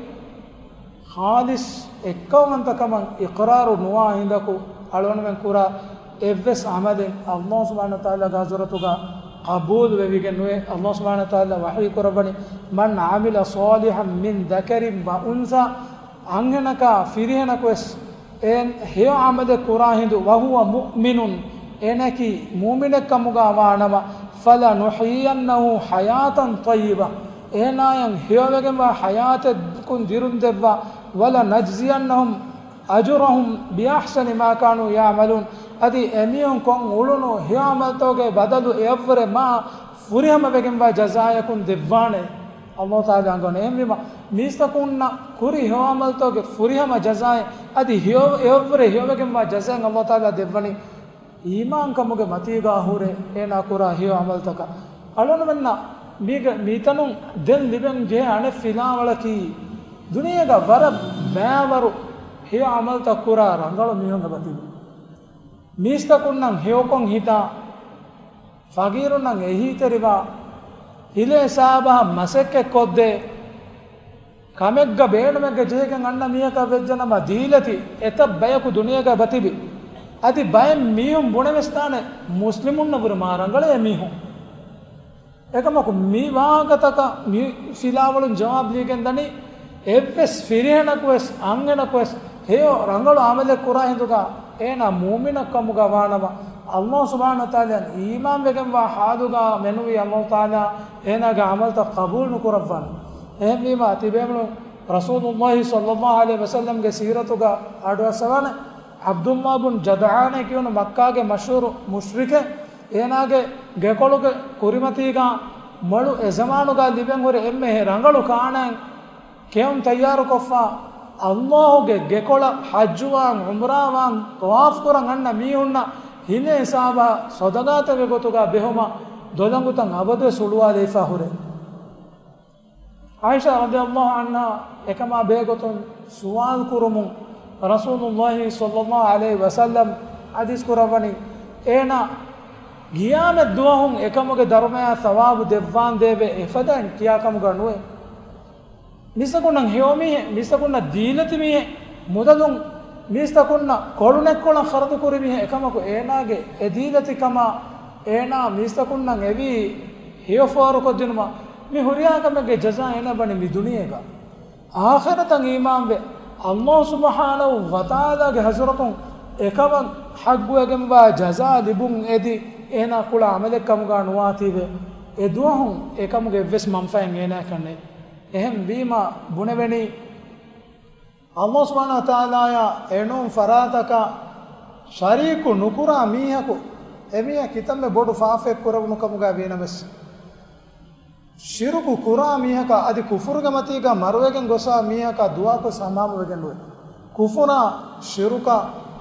ޚާލިޞް އެއްކައުވަންތަކަމަށް އިޤްރާރު ނުވާ ހިނދަކު، އަޅުގަނޑުމެން ކުރާ އެއްވެސް ޢަމަލެއް ﷲ ސުބްޙާނަހޫ ވަތަޢާލާގެ ޙަޟްރަތުގަ ޤަބޫލު ވެވިގެން ނުވޭ. ﷲ ސުބްޙާނަހޫ ވަތަޢާލާ ވަޙީ ކުރައްވަނީ، من عمل صالحا من ذكر وأنثى، އަންހެނަކާ ފިރިހެނަކުވެސް އެ ހެޔޮ ޢަމަލެއް ކުރާ ހިނދު، وهو مؤمن، އޭނައަކީ މުއުމިނެއްކަމުގަ ވާނަމަ، فلنحيينه حياة طيبة، އޭނާޔަށް ހެޔޮވެގެންވާ ޙަޔާތަކުން ދިރުން ދެއްވާ، وَلَنَجْزِيَنَّهُمْ أَجْرَهُمْ بِأَحْسَنِ مَا كَانُوا يَعْمَلُونَ. އަދި އެމީހުން ކޮށް އުޅުނު ހެޔޮ ޢަމަލުތަކުގެ ބަދަލު އެއަށްވުރެ މާ ފުރިހަމަވެގެންވާ ޖަޒާއަކުން ދެއްވާނެ. އަﷲ ތަޢާލާ އަންގަވަނީ. އެހެންވީމަ، މީސްތަކުންނަށް ކުރި ހެޔޮ ޢަމަލުތަކުގެ ފުރިހަމަ ޖަޒާއެއް، އަދި ހެޔޮ، އެއަށްވުރެ ހެޔޮވެގެންވާ ޖަޒާއެއް އަﷲ ތަޢާލާ ދެއްވަނީ އީމާންކަމުގެ މަތީގާ ހުރެ އޭނާ ކުރާ ހެޔޮ ޢަމަލުތަކަށް. އަޅުގަނޑުމެންނަށް މީގެ، މީތަނުން ދެން ލިބެން ޖެހޭ އަނެއް ފިލާވަޅަކީ، ދުނިޔޭގަ ވަރަށް ބައިވަރު ހެޔޮ ޢަމަލުތައް ކުރާ ރަނގަޅު މީހުން އެބަތިބި. މީސްތަކުންނަށް ހެޔޮކޮށް ހިތާ، ފަގީރުންނަށް އެހީތެރިވާ، ހިލޭ ހިސާބަށް މަސައްކަތް ކޮށްދޭ، ކަމެއްގަ ބޭނުމެއްގަ ޖެހިގެން އަންނަ މީހަކަށް ވެއްޖެނަމަ ދީލަތި އެތައް ބަޔަކު ދުނިޔޭގަ އެބަތިބި. އަދި ބައެއް މީހުން ބުނެވެސްދާނެ މުސްލިމުންނަށްވުރެ މާ ރަނގަޅޭ މީހުން. އެކަމަކު މި ވާހަކަތަކަށް މި ފިލާވަޅުން ޖަވާބު ލިޔެގެން ދަނީ، އެއްވެސް ފިރިހެނަކުވެސް އަންހެނަކުވެސް ހެޔޮ ރަނގަޅު ޢަމަލެއް ކުރާ ހިނދުގަ އޭނާ މުއުމިނަށް ކަމުގަ ވާނަމަ، އަﷲ ސުބްޙާނަހޫ ވަތަޢާލާއަށް އީމާންވެގެންވާ ޙާލުގަ މެނުވީ އަﷲ ތަޢާލާ އޭނާގެ ޢަމަލުތައް ޤަބޫލު ނުކުރައްވާނެ. އެހެންވީމަ، ތިބޭފުޅުން ރަސޫލުﷲ ޞައްލަﷲ ޢަލައިހި ވަސައްލަމްގެ ސީރަތުގަ އަޑުއައްސަވާނެ. ޢަބްދުﷲ ބުން ޖަދްޢާނޭ ކިޔުނު މައްކާގެ މަޝްހޫރު މުޝްރިކެއް، އޭނާގެ ގެކޮޅުގެ ކުރިމަތީގަ މޮޅު އެ ޒަމާނުގަ ލިބެން ހުރި އެންމެ ރަނގަޅު ކާނާއެއް ކެއުން ތައްޔާރުކޮށްފަ، އަﷲގެ ގެކޮޅަށް ޙައްޖުވާން، ޢުމްރާވާން، ޠަވާފު ކުރަން އަންނަ މީހުންނަށް ހިލޭ ހިސާބަށް ޞަދަޤާތެއްގެ ގޮތުގަ ބެހުމަށް ދޮލަނގުތައް އަބަދުވެސް ހުޅުވާލައިފަ ހުރޭ. ޢާއިޝާ ރަޟިޔަﷲ ޢަންހާ އެކަމާ ބެހޭގޮތުން ސުވާލު ކުރުމުން، ރަސޫލުﷲ ޞައްލަﷲ ޢަލައިހި ވަސައްލަމް ޙަދީޘް ކުރައްވަނީ، އޭނާ ޤިޔާމަތް ދުވަހު އެކަމުގެ ދަރުމަޔާ ޘަވާބު ދެއްވާންދޭވެ އެފަދައިން ކިޔާ ކަމުގަ ނުވޭ. މީސްތަކުންނަށް ހެޔޮ މީހެއް، މީސްތަކުންނަށް ދީލަތި މީހެއް، މުދަލުން މީސްތަކުންނަށް ކޮޅުނެއްކޮޅަށް ޚަރަދު ކުރި މީހެއް، އެކަމަކު އޭނާގެ އެ ދީލަތިކަމާ އޭނާ މީސްތަކުންނަށް އެވީ ހެޔޮ ފޯރުކޮށްދިނުމަށް މި ހުރިހާ ކަމެއްގެ ޖަޒާ އޭނާ ވަނީ މި ދުނިޔޭގަ. އާޚިރަތަށް އީމާންވެ، އަﷲ ސުބްޙާނަހޫ ވަތަޢާލާގެ ޙަޟްރަތުން އެކަމަށް ޙައްޤުވެގެންވާ ޖަޒާ ލިބުން އެދި އޭނާ ކުޅަ ޢަމަލެއް ކަމުގަ ނުވާތީވެ، އެ ދުވަހު އެކަމުގެ އެއްވެސް މަންފާއެއް އޭނާއަކަށް ނެތް. އެހެން ވީމާ ބުނެވެނީ، އަﷲ ސުބްޙާނަހޫ ވަތަޢާލާއާ އެނޫން ފަރާތަކަށް ޝަރީކު ނުކުރާ މީހަކު، އެމީހާ ކިތަންމެ ބޮޑު ފާފައެއް ކުރެވުނު ކަމުގަ ވީނަމަވެސް، ޝިރުކު ކުރާ މީހަކަށް އަދި ކުފުރުގެ މަތީގަ މަރުވެގެން ގޮސްފާ މީހަކާ ދުވާކޮށް ސަލާމަތްވެގެން ނުވޭ. ކުފުރާ ޝިރުކާ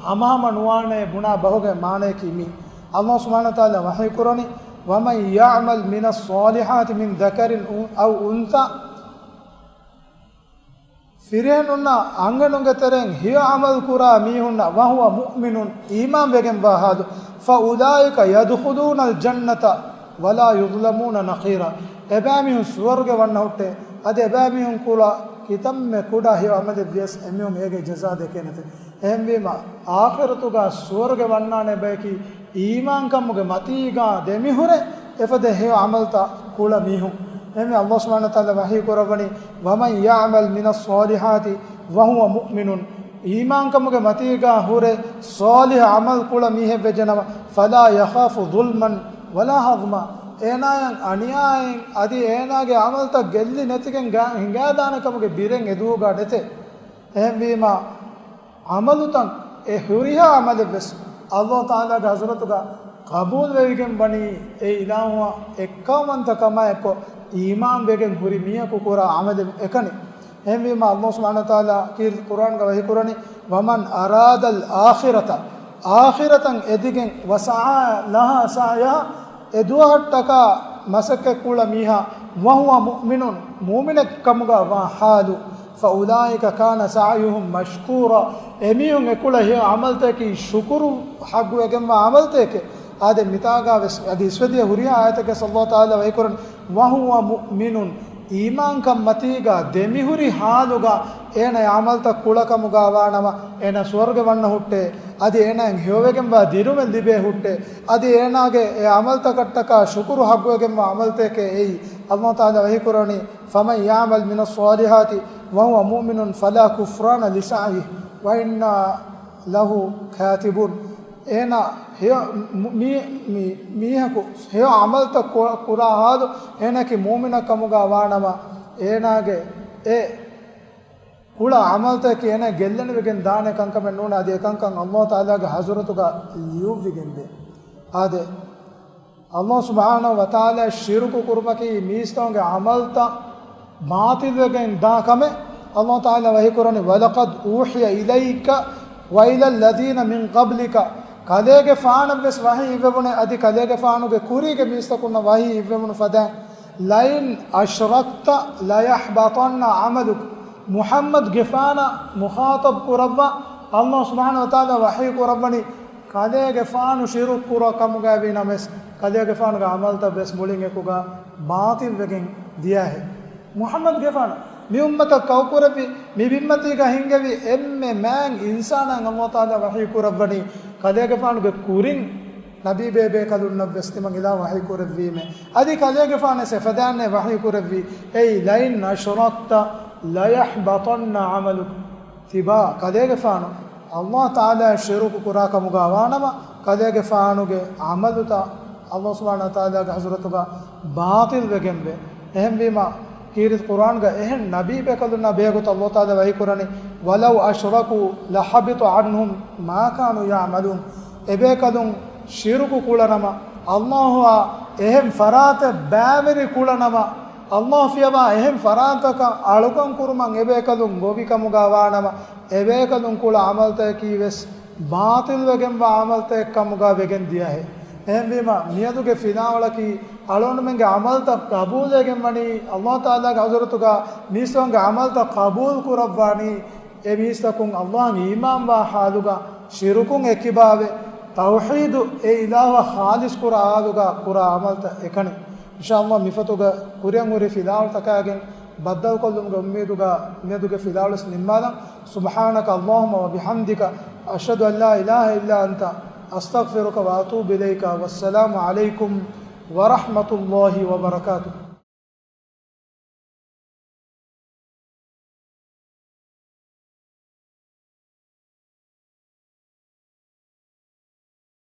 ހަމަހަމަ ނުވާނޭ ބުނާ ބަހުގެ މާނަޔަކީ މީ. އަﷲ ސުބްޙާނަހޫ ވަތަޢާލާ ވަޙީ ކުރަނީ، وَمَنْ يَعْمَلْ مِنَ الصَّالِحَاتِ مِنْ ذَكَرٍ أَوْ أُنْثَىٰ، ފިރިހެނުންނާ އަންހެނުންގެ ތެރެއިން ހެޔޮ ޢަމަލު ކުރާ މީހުންނަށް، وَهُوَ مُؤْمِنٌ، އީމާން ވެގެންވާ ޙާލު، فَأُولَٰئِكَ يَدْخُلُونَ الْجَنَّةَ وَلَا يُظْلَمُونَ نَقِيرًا، އެބައިމީހުން ސުވަރުގެ ވަންނަ ހުއްޓޭ، އަދި އެބައިމީހުން ކުޅަ ކިތަންމެ ކުޑަ ހެޔޮ ޢަމަލެއް ވިޔަސް އެމީހުން އޭގެ ޖަޒާ ދެކޭނެތެ. އެހެންވީމަ، އާޚިރަތުގަ ސުވަރުގެ ވަންނާނެ ބަޔަކީ، އީމާންކަމުގެ މަތީގާ ދެމިހުރެ އެފަދަ ހެޔޮ ޢަމަލުތައް ކުޅަ މީހުން. އެހެންވެ، އަﷲ ސުބްޙާނަހޫ ވަތަޢާލާ ވަޙީ ކުރައްވަނީ، وَمَنْ يَعْمَلْ مِنَ الصَّالِحَاتِ وَهُوَ مُؤْمِنٌ، އީމާންކަމުގެ މަތީގާ ހުރެ ޞާލިޙު ޢަމަލު ކުޅަ މީހެއް ވެއްޖެނަމަ، فَلَا يَخَافُ ظُلْمًا وَلَا هَضْمًا، އޭނާއަށް އަނިޔާއެއް އަދި އޭނާގެ ޢަމަލުތައް ގެއްލި ނެތިގެން ގާ-، ހިނގާދާނެ ކަމުގެ ބިރެއް އެދުވަހުގާ ނެތޭ. އެހެންވީމާ، ޢަމަލުތައް އެ ހުރިހާ ޢަމަލެއްވެސް އަﷲ ތަޢާލާގެ ޙަޟްރަތުގަ ޤަބޫލުވެވިގެން ވަނީ އެ އިލާހުއާ އެއްކައުވަންތަ ކަމާއެއްކޮށް އީމާންވެގެން ހުރި މީހަކު ކުރާ ޢަމަލެއް އެކަނި. އެހެންވީމާ، އަﷲ ސުބްޙާނަހޫ ވަތަޢާލާ ކީރިތި ޤުރްއާންގަ ވަޙީކުރަނީ، وَمَنْ أَرَادَ الْآخِرَةَ، އާޚިރަތަށް އެދިގެން، وَسَعَىٰ لَهَا سَعْيَهَا، އެ ދުވަހަށްޓަކާ މަސައްކަތް ކުޅަ މީހާ، وَهُوَ مُؤْمِنٌ، މުއުމިނެއް ކަމުގަ ވާ ޙާލު، فَأُولَٰئِكَ كَانَ سَعْيُهُمْ مَشْكُورًا، އެމީހުން އެކުޅަ ހެޔޮ ޢަމަލުތަކީ ޝުކުރު ޙައްޤުވެގެންވާ ޢަމަލުތަކެއް. އާދެ، މިތާގާވެސް އަދި އިސްވެދިޔަ ހުރިހާ އާޔަތެއްގަ އަﷲ ތަޢާލާ ވަޙީކުރަނީ، وَهُوَ مُؤْمِنٌ، އީމާންކަން މަތީގާ ދެމިހުރި ޙާލުގާ އޭނާ ޢަމަލުތައް ކުޅަކަމުގާ ވާނަމަ، އޭނާ ސުވަރުގެ ވަންނަ ހުއްޓޭ، އަދި އޭނާއަށް ހެޔޮވެގެންވާ ދިރުމެއް ލިބޭ ހުއްޓޭ، އަދި އޭނާގެ އެ ޢަމަލުތަކަށްޓަކާ ޝުކުރު ޙައްޤުވެގެންވާ ޢަމަލުތަކެއް އެއީ. އަﷲ ތަޢާލާ ވަޙީކުރަނީ، فَمَنْ يَعْمَلْ مِنَ الصَّالِحَاتِ وَهُوَ مُؤْمِنٌ فَلَا كُفْرَانَ لِسَعْيِهِ وَإِنَّا لَهُ كَاتِبُونَ. އޭނާ ހެޔޮ މި-، މީ-، މީ-، މީހަކު ހެޔޮ ޢަމަލުތައް ކު-، ކުރާ ހާލު އޭނާއަކީ މުއުމިނަށް ކަމުގަ ވާނަމަ، އޭނާގެ އެ ކުޅަ ޢަމަލުތަކަކީ އޭނާ ގެއްލެނިވެގެން ދާނެ ކަންކަމެއް ނޫން. އަދި އެކަންކަން ﷲ ތަޢާލާގެ ޙަޟްރަތުގަ ލިޔުއްވިގެންދޭ. އާދެ، ﷲ ސުބްޙާނަހޫ ވަތަޢާލާ ޝިރުކު ކުރުމަކީ މީސްތަކުންގެ ޢަމަލުތައް ބާޠިލްވެގެން ދާ ކަމެއް. ﷲ ތަޢާލާ ވަޙީ ކުރަނީ، "وَلَقَدْ أُوحِيَ إِلَيْكَ وَإِلَى الَّذِينَ مِنْ قَبْلِكَ." ކަލޭގެފާނަށްވެސް ވަޙީ އިއްވެވުނޭ، އަދި ކަލޭގެފާނުގެ ކުރީގެ މީސްތަކުންނަށް ވަޙީ އިއްވެވުނު ފަދައިން، "لَئِنْ أَشْرَكْتَ لَيَحْبَطَنَّ عَمَلُكَ." މުޙައްމަދުގެފާނަށް މުޚާޠަބު ކުރައްވާ، ﷲ ސުބްޙާނަހޫ ވަތަޢާލާ ވަޙީ ކުރައްވަނީ، ކަލޭގެފާނު ޝިރުކު ކުރާ ކަމުގައިވީ ނަމަވެސް، ކަލޭގެފާނުގެ ޢަމަލުތައްވެސް މުޅިން އެކުގަ ބާޠިލްވެގެން ދިޔަހެ. މުޙައްމަދުގެފާނަށް މި އުއްމަތަށް ކައުކުރެއްވި، މި ބިންމަތީގަ ހިންގެވި އެންމެ މާތް އިންސާނާއަށް ﷲ ތަޢާލާ ވަޙީ ކުރައްވަނީ، ކަލޭގެފާނުގެ ކުރިން ނަބީބޭބޭކަލުންނަށްވެސް ތިމަން އިލާހު ވަޙީ ކުރެއްވީމޭ. އަދި ކަލޭގެފާނަށް އެފަދައިންނޭ ވަޙީ ކުރެއްވީ، އެއީ، "لَئِنْ أَشْرَكْتَ لَيَحْبَطَنَّ عَمَلُكَ." ތިބާ، ކަލޭގެފާނު ﷲ ތަޢާލާ ޝިރުކު ކުރާ ކަމުގަ ވާނަމަ، ކަލޭގެފާނުގެ ޢަމަލުތައް ﷲ ސުބްޙާނަހޫ ވަތަޢާލާގެ ޙަޟްރަތުގަ ބާޠިލްވެގެންވޭ. އެހެންވީމަ، ކީރިތި ޤުރްއާންގަ އެހެން ނަބީބޭކަލުންނާ ބެހޭގޮތަށް ﷲ ތަޢާލާ ވަޙީ ކުރަނީ، "وَلَوْ أَشْرَكُوا لَحَبِطَ عَنْهُمْ مَا كَانُوا يَعْمَلُونَ." އެބޭކަލުން ޝިރުކު ކުޅަނަމަ، ﷲ އާ އެހެން ފަރާތެއް ބައިވެރި ކުޅަނަމަ، ﷲ ފިޔަވާ އެހެން ފަރާތަކަށް އަޅުކަން ކުރުމަށް އެބޭކަލުން ގޮވިކަމުގަ ވާނަމަ، އެބޭކަލުން ކުޅަ ޢަމަލުތަކަކީ ވެސް ބާޠިލްވެގެންވާ ޢަމަލުތަކެއް ކަމުގަ ވެގެން ދިޔަހެ. އެހެންވީމަ، މިއަދުގެ ފިލާވަޅަކީ އަޅުގަނޑުމެންގެ ޢަމަލުތައް ޤަބޫލުވެގެން ވަނީ، ﷲ ތަޢާލާގެ ޙަޟްރަތުގަ މީސްތަކުންގެ ޢަމަލުތައް ޤަބޫލު ކުރައްވާނީ، އެ މީސްތަކުން ﷲ އަށް އީމާންވާ ޙާލުގަ ޝިރުކުން އެކިބާވެ، ތައުޙީދު އެ އިލާހުއަށް ޚާލިޞް ކުރާ ޙާލުގަ ކުރާ ޢަމަލުތައް އެކަނި. އިންޝާﷲ މިފޮތުގަ ކުރިއަށް ހުރި ފިލާވަޅުތަކާގެން ބައްދަލުކޮށްލުމުގެ އުއްމީދުގަ މިއަދުގެ ފިލާވަޅުވެސް ނިންމާލަން. سبحانك اللهم وبحمدك، أشهد أن لا إله إلا أنت، أستغفرك وأتوب إليك. والسلام عليكم ورحمة الله وبركاته.